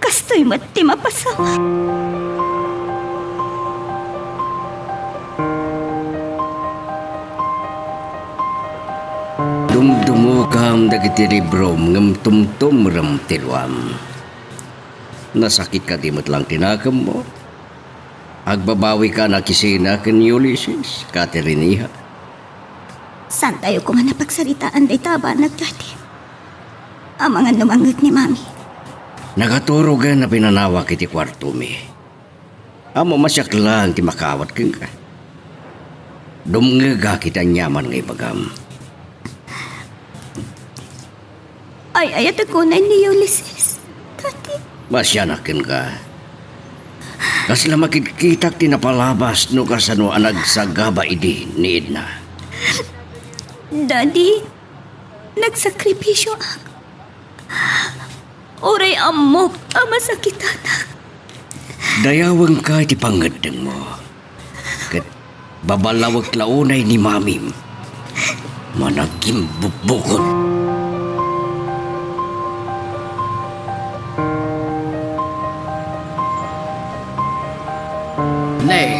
kastoy met ti mapasamak. Dumdumukam dagiti librom ngem tumtumrem ti luam. Nasakit kadi met laeng ti nakemmo? Agbabawika a nakisina ken ni Ulysses, Catherine, iha? Saantayo koma a pagsaritaan dayta a banag, Daddy. Amangan no mangngeg ni Mami. Nakaturogen a pinanawak iti kuartomi. Ammom a siak laeng ti makaawat kenka. Dumngegak iti aniaman nga ibagam. Ay-ayatek unay ni Ulysses, Daddy. Maasianak kenka. Kasla makitkitak ti napalabas no kasano a nagsagaba idi ni Edna. Daddy, nagsakripisyoak. Uray ammok a masakitanak. Dayawenka iti pangngeddengmo. Ket baballawek la unay ni Mamim. Managimbubbukot. Ne,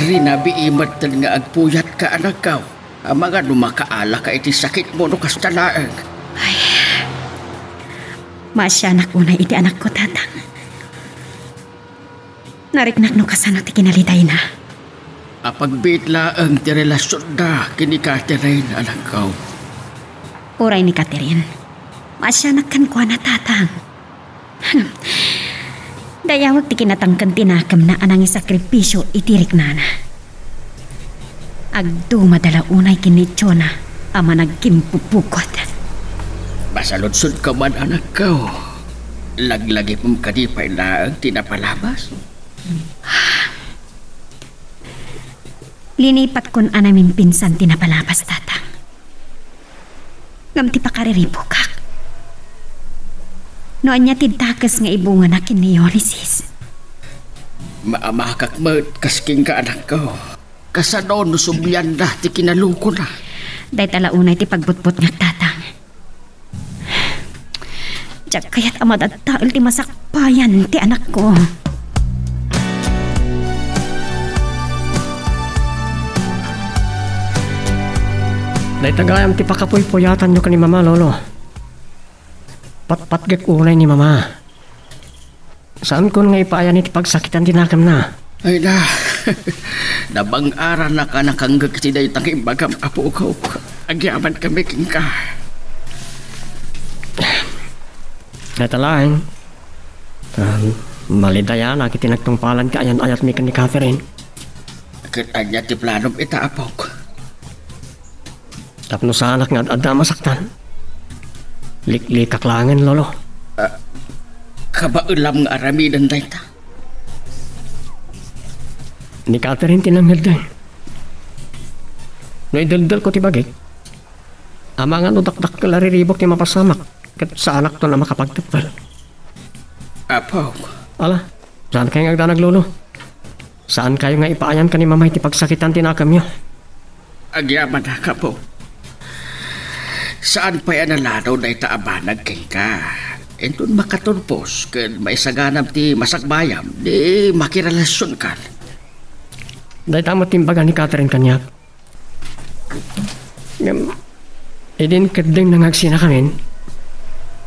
rinabii metten nga agpuyatka, anakko. Amangan no makaalaka iti sakitmo no kasta laeng. Ay, maasianak unay iti anakko, Tatang. Nariknak no kasano ti kinalidayna. Apagbiit laeng ti relasionda ken ni Catherine, anakko. Uray ni Catherine, maasianak kenkuana, Tatang. Dayawek ti kinatangken ti nakemna a nangisakripisio iti riknana. Agdumada la unay ken ni Jonah a managimbubbukot. Masaludsodka man, anakko. Laglagipem kadi pay laeng ti napalabas? Linipatkon a namimpinsan ti napalabas, Tatang. Ngem ti pakariribukak, no ania ti dakes nga ibungana ken ni Ulysses? Maamakak met kas kenka, anakko. Kasano no sublianna ti kinalukona? Dayta la unay ti pagbutbutngak, Tatang. Diak kayat a madadael ti masakbayan ti anakko. Dayta gayam ti pakapuypuyatanyo ken ni Mama, Lolo. Patpatgek unay ni Mama. Saankon nga ipaayan iti pagsakitan ti nakemna. Ay na, nabang-arannak a nakanggek iti dayta nga imbagam, apok. Agyamankami kenka. Dayta laeng, ah, malidayanak iti nagtungpalan ti ayan-ayatmi ken ni Catherine. Ket ania ti planom ita, apok? Tapno saanak nga ad-adda a masaktan. Liklikak laengen, Lolo. Ah, kabaelam nga aramiden dayta. Ni Catherine ti nangngeddeng. No ideldelko ti bagik, amangan no dakdakkel a riribuk ti mapasamak, ket saanakton a makapagteppel. Apok. Ala, saankayo nga agdanag, Lolo? Saankayo nga ipaayan ken ni Mama iti pagsakitan ti nakemyo? Agyamanak, apok. Saan pay a nalanaw dayta a banag kenka. Inton makaturpos ken maisaganam ti masakbayam, di makirelasionkan. Dayta met ti imbaga ni Catherine kaniak. Ngem, idi inkeddengna nga agsinakamin,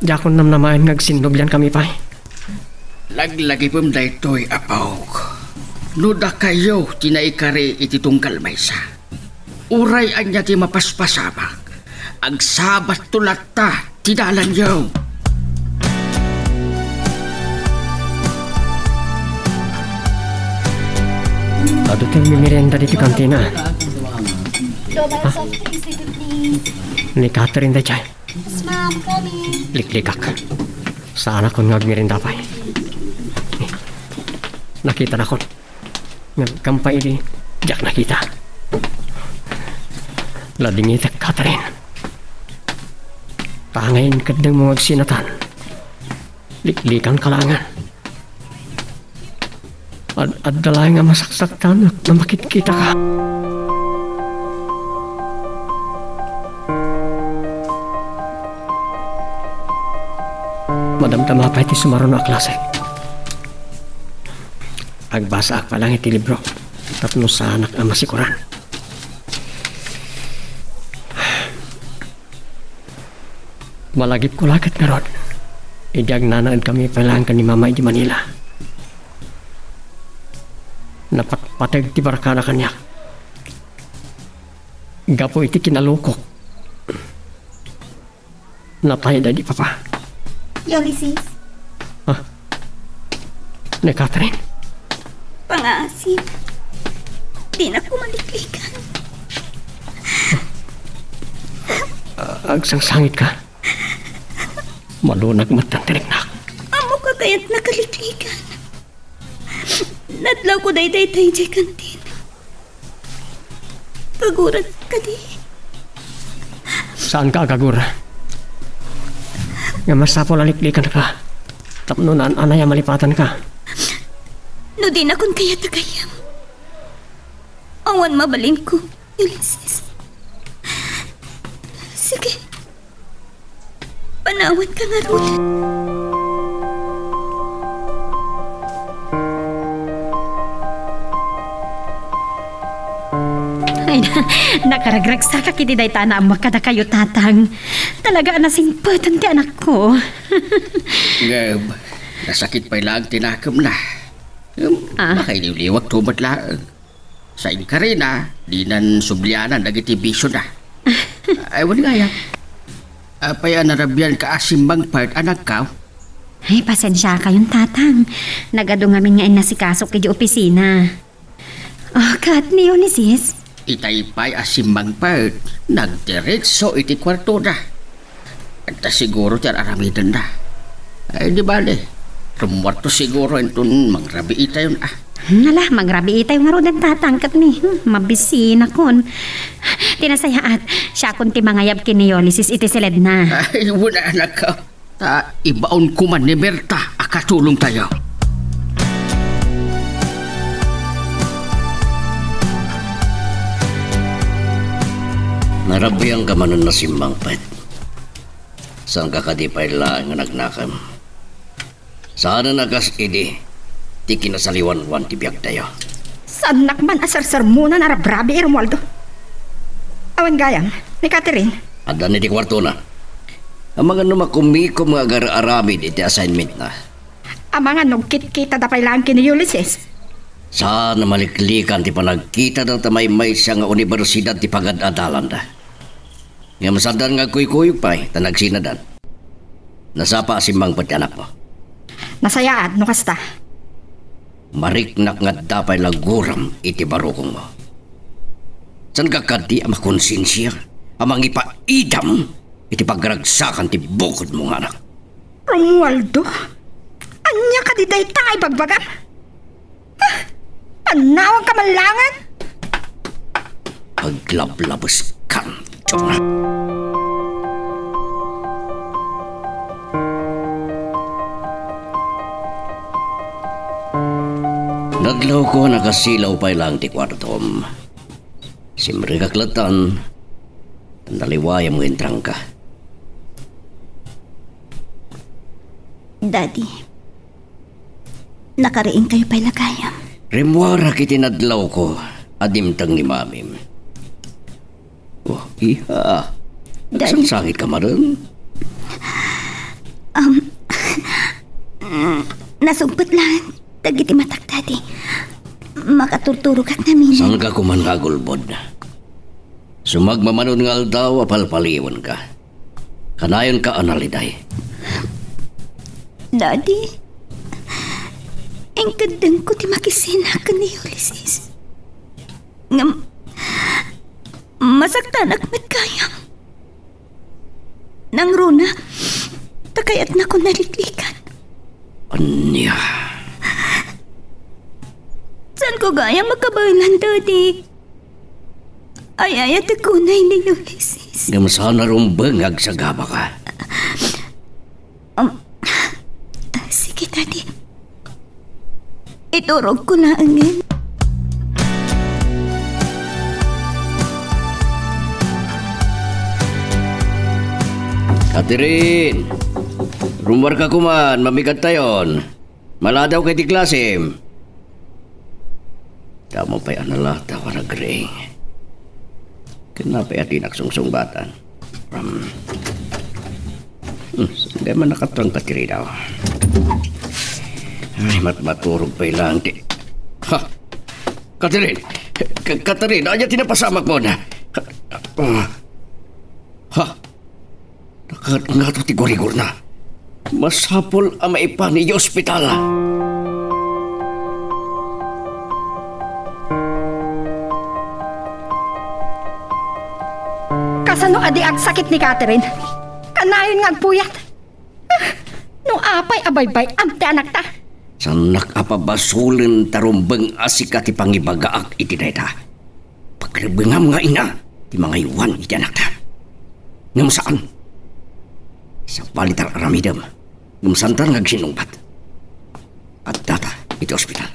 diakon namnamaen nga agsinnubliankami pay. Laglagipem daytoy, apok. No dakayo ti naikari iti tunggal maysa, uray ania ti mapaspasamak, agsabatto latta ti dalanyo. Adu ti agmimerienda ditoy kantina. Two bottles of drinks, please. Ni Catherine daydiay. Yes, ma'am. Coming. Liklikak. Saanakon nga agmerienda pay. Nakitanakon. Ngem gapu idi diak nakita. Ladingitek, Catherine. Tangay inkeddengmo nga agsinatan. Liklikanka laengen. Ad-, adda laeng a masaksaktanak no makitkitaka. Madamdama pay ti sumaruno a klase. Agbasaak pay laeng iti libro tapno saanak a masikoran. Malagipko la ket ngarud, idi agnanaedkami pay laeng ken ni Mama idi Manila. Napatpateg ti barkada kaniak gapu iti kinalukok. Natay daydi Papa. Ulysses? Ah, ni Catherine? Pangaasim. Dinak maliklikan. Ah, agsangsangit ka? Malunag met ti riknak. Ammok a kayatnak a liklikan. Nadlawko daydiay idiay kantin. Kagurak kadi? Saanka a kagura. Nga masapul a liklikanka tapno naan-anay a malipatanka. No dinakon kayat a gayyem, awan mabalinko, Ulysses. Sige. Panawanka ngarud. Ay, na-, nakaragragsakak iti dayta a naammoak kadakayo, Tatang. Talaga a nasingpetan ti anakko. Ngem, nasakit pay laeng ti nakemna. Ngem, ah, makailiwliwakto met laeng. Sa inkarina, dinan sublianan dagiti bisiona. Ay, wen nga aya. Apay a narabianka a simmangpet a nagkaw? Ay, pasensiakayon, Tatang. Nagadu ngamin nga innasikasok idiay opisina. Oh, ket ni Ulysses? Itay pay a simmangpet, nagdiretso iti kuartona. Adda siguro ti ar-aramidenna. Ay, di bale. Rummuarto siguro inton mangrabiitayon, ah. Hmm, ala, mangrabiitayo ngaruden, Tatang, ket ni, hmm, mabisinakon. Ti nasayaat, siakon ti mangayab ken ni Ulysses iti siledna. Ay, wen, anakko. Ta ibaonko man ni Berta a katulongtayo. Narabianka manen a simmangpet. Saanka kadi pay laeng nga nagnakem? Saanen a kas idi ti kinasaliwanwan ti biagtayo. Saannak man a sersermonan a rabrabii, Romualdo. Awan gayam, ni Catherine. Adda iti kuartona. Amangan no makumikom nga agar-aramid iti assignmentna. Amangan no agkitkitada pay laeng ken ni Ulysses. Saan a maliklikan ti panagkitada ta maymaysa nga universidad ti pagad-adalanda. Ngem saandan nga agkuykuyog pay ta nagsinadan. Nasapa a simmangpet ti anakmo. Nasayaat no kasta. Mariknak nga adda pay la guram iti barukongmo. Saanka kadi a makonsensia a mangipaidam iti pagragsakan ti bukodmo nga anak? Romualdo, ania kadi dayta nga ibagbagam? Ah, pannawagka man laengen? Aglablabeskan, Jonah. Nadlawko a nakasilaw pay laeng ti kuartom. Simrekak latta, naliwayam nga intrangka. Daddy, nakariingkayo pay la gayam. Rimmuarak iti nadlawko a dimteng ni Mamim. Oh, iha. Daddy. Nagsangsangit ka manen? Um, nasungpet laeng dagiti matak, Daddy. Makaturturogak ngamin. Saanka koma nga agulbod? Sumagmamano nga aldaw a palpaliwenka. Kanayonka a naliday. Daddy, inkeddengko ti makisina ken ni Ulysses. Ngem, masaktanak met gayam. Nangruna, ta kayatnakon a liklikan. Ania? Saanko gayam a kabaelan, Daddy? Ay-ayatek unay ni Ulysses. Ngem saan a rumbeng nga agsagabaka. Um, sige, Daddy. Iturogko laengen. Catherine! Rummuarka koma, mamigadtayon. Maladaw ka iti klasem. Damo pay a naladaw a nagriing. Ken apay a dinak sungsungbatan? Um, hmm, saan man nakatrang Catherine? Ay, mat-, maturog pay laeng ti, ha! Catherine! Ka-, Catherine, ania ti napasamakmon? Ah. Ha? Nakat-ngato ti gurigorna. Masapul a maipan iti ospital. Kasano a di agsakit ni Catherine? Kanayon nga agpuyat. Ah, no apay a baybay-am ti anakta? Saannak a pabasolen ta rumbeng a sika ti pangibagaak iti dayta. Pagrebbengam nga ina ti mangaywan iti anakta. Ngem saan. Sabali ta ar-aramidem. Ngem saanta nga agsinnungbat. Addata iti ospital.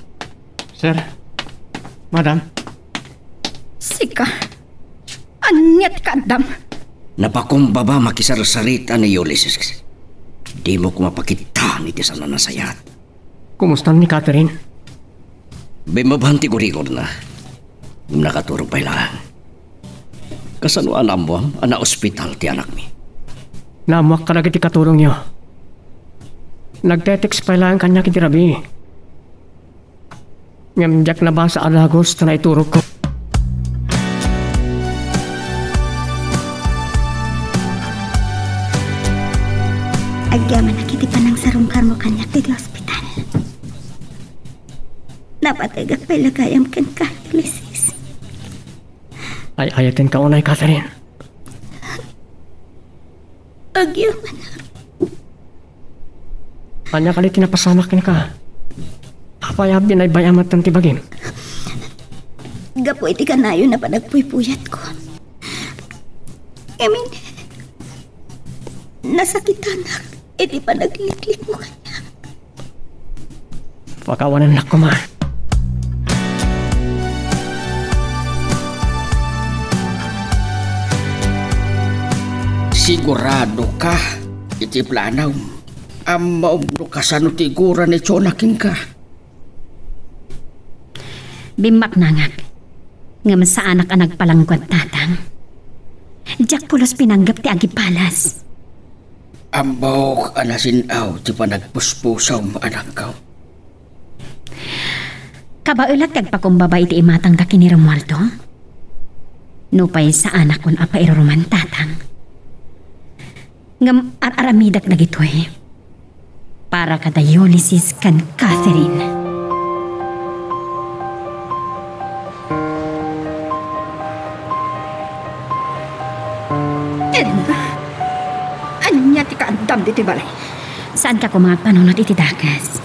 Sir. Madam. Sika. Ania ti kaaddam? Napakumbaba makisarsarita ni Ulysses. Dimo koma pakittaan iti saan a nasayaat. Kumusta ni Catherine? Bimmabaen ti gurigorna. Ngem nakaturog pay laeng. Kasano a naammoam a naospital ti anakmi? Naammoak kadagiti katulongyo. Nagte-text pay laeng kaniak iti rabii. Ngem diak nabasa a dagus ta naiturogko. Agyamanak iti panangsarungkarmo kaniak ditoy ospital. Napategak pay la gayam kenka, Ulysses. Ay-ayatenka unay, Catherine. Agyamanak. Ania kadi ti napasamak kenka? Apay a binaybay-am metten ti bagim? Gapu iti kanayon a panagpuypuyatko. Ngamin, nasakitanak iti panagliklikmo kaniak. Pakawanennak koma. Siguradoka iti planam? Ammom no kasano ti igura ni Jonah kenka? Bimmaknangak ngem saanak a nagpalangguad, Tatang. Diak pulos pinanggep ti agibalas. Ammok a nasin-aw ti panagpuspusom, anakko. Kabaelak ti agpakumbaba iti imatangda ken ni Romualdo. Nupay saanakon a pairuruman, Tatang. Ngem ar-aramidek dagitoy para kada Ulysses ken Catherine. Edna, ania ti kaaddam ditoy balay? Saanka koma agpanunot iti dakes.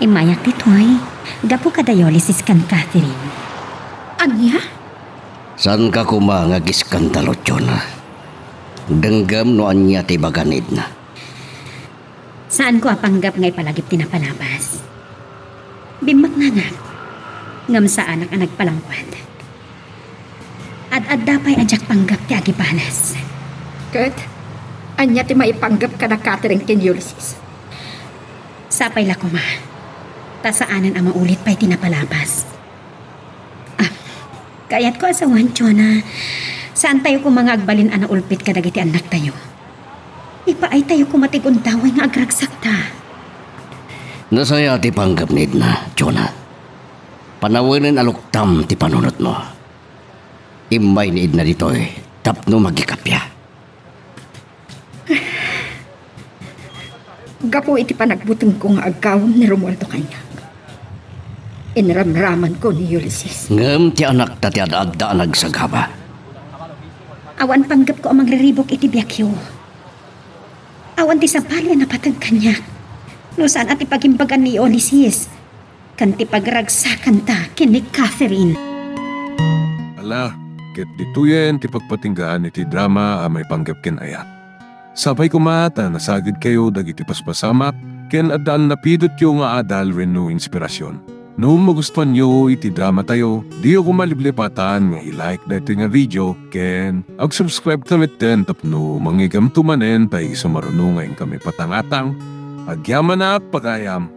Immayak ditoy gapu kada Ulysses ken Catherine. Ania? Saanka koma nga agiskandalo, Jonah. Denggem no ania ti ibaga ni Edna. Saanko a panggep nga ipalagip ti napalabas. Bimmaknangak ngem saanak a nagpalangguad. Ad-adda pay a diak panggep ti agibalas. Ket ania ti maipanggep kada Catherine ken Ulysses? Sapay la koma ta saanen a maulit pay ti napalabas. Ah, kayatko a sawen, Jonah. Saantayo koma nga agbalin a naulpit kadagiti annaktayo. Ipaaytayo koma ti gundaway nga agragsakta. Nasaya ti panggep ni Edna, Jonah. Panawenen a luktam ti panunotmo. Immay ni Edna ditoy tapno magikappia. Gapu iti panagbutengko nga aggawem ni Romualdo kaniak, inramramanko ni Ulysses. Ngem ti anakta ti ad-adda a nagsagaba. Awan panggepko a mangriribuk iti biagyo. Awan ti sabali a napateg kaniak no saan a ti pagimbagan ni Ulysses ken ti pagragsakanta ken ni Catherine. Ala, ket ditoyen ti pagpatinggaan iti drama a maipanggep ken ayat. Sapay koma ta nasagidkayo dagiti paspasamak ken adda a napidutyo nga adal wenno inspirasyon. No magustuanyo iti dramatayo, diyo koma liplipatan nga i-like daytoy nga video ken ag-subscribe ta metten tapno mangigamto manen ta isu maruno nga inkami patangatang. Agyamanak, pagayam!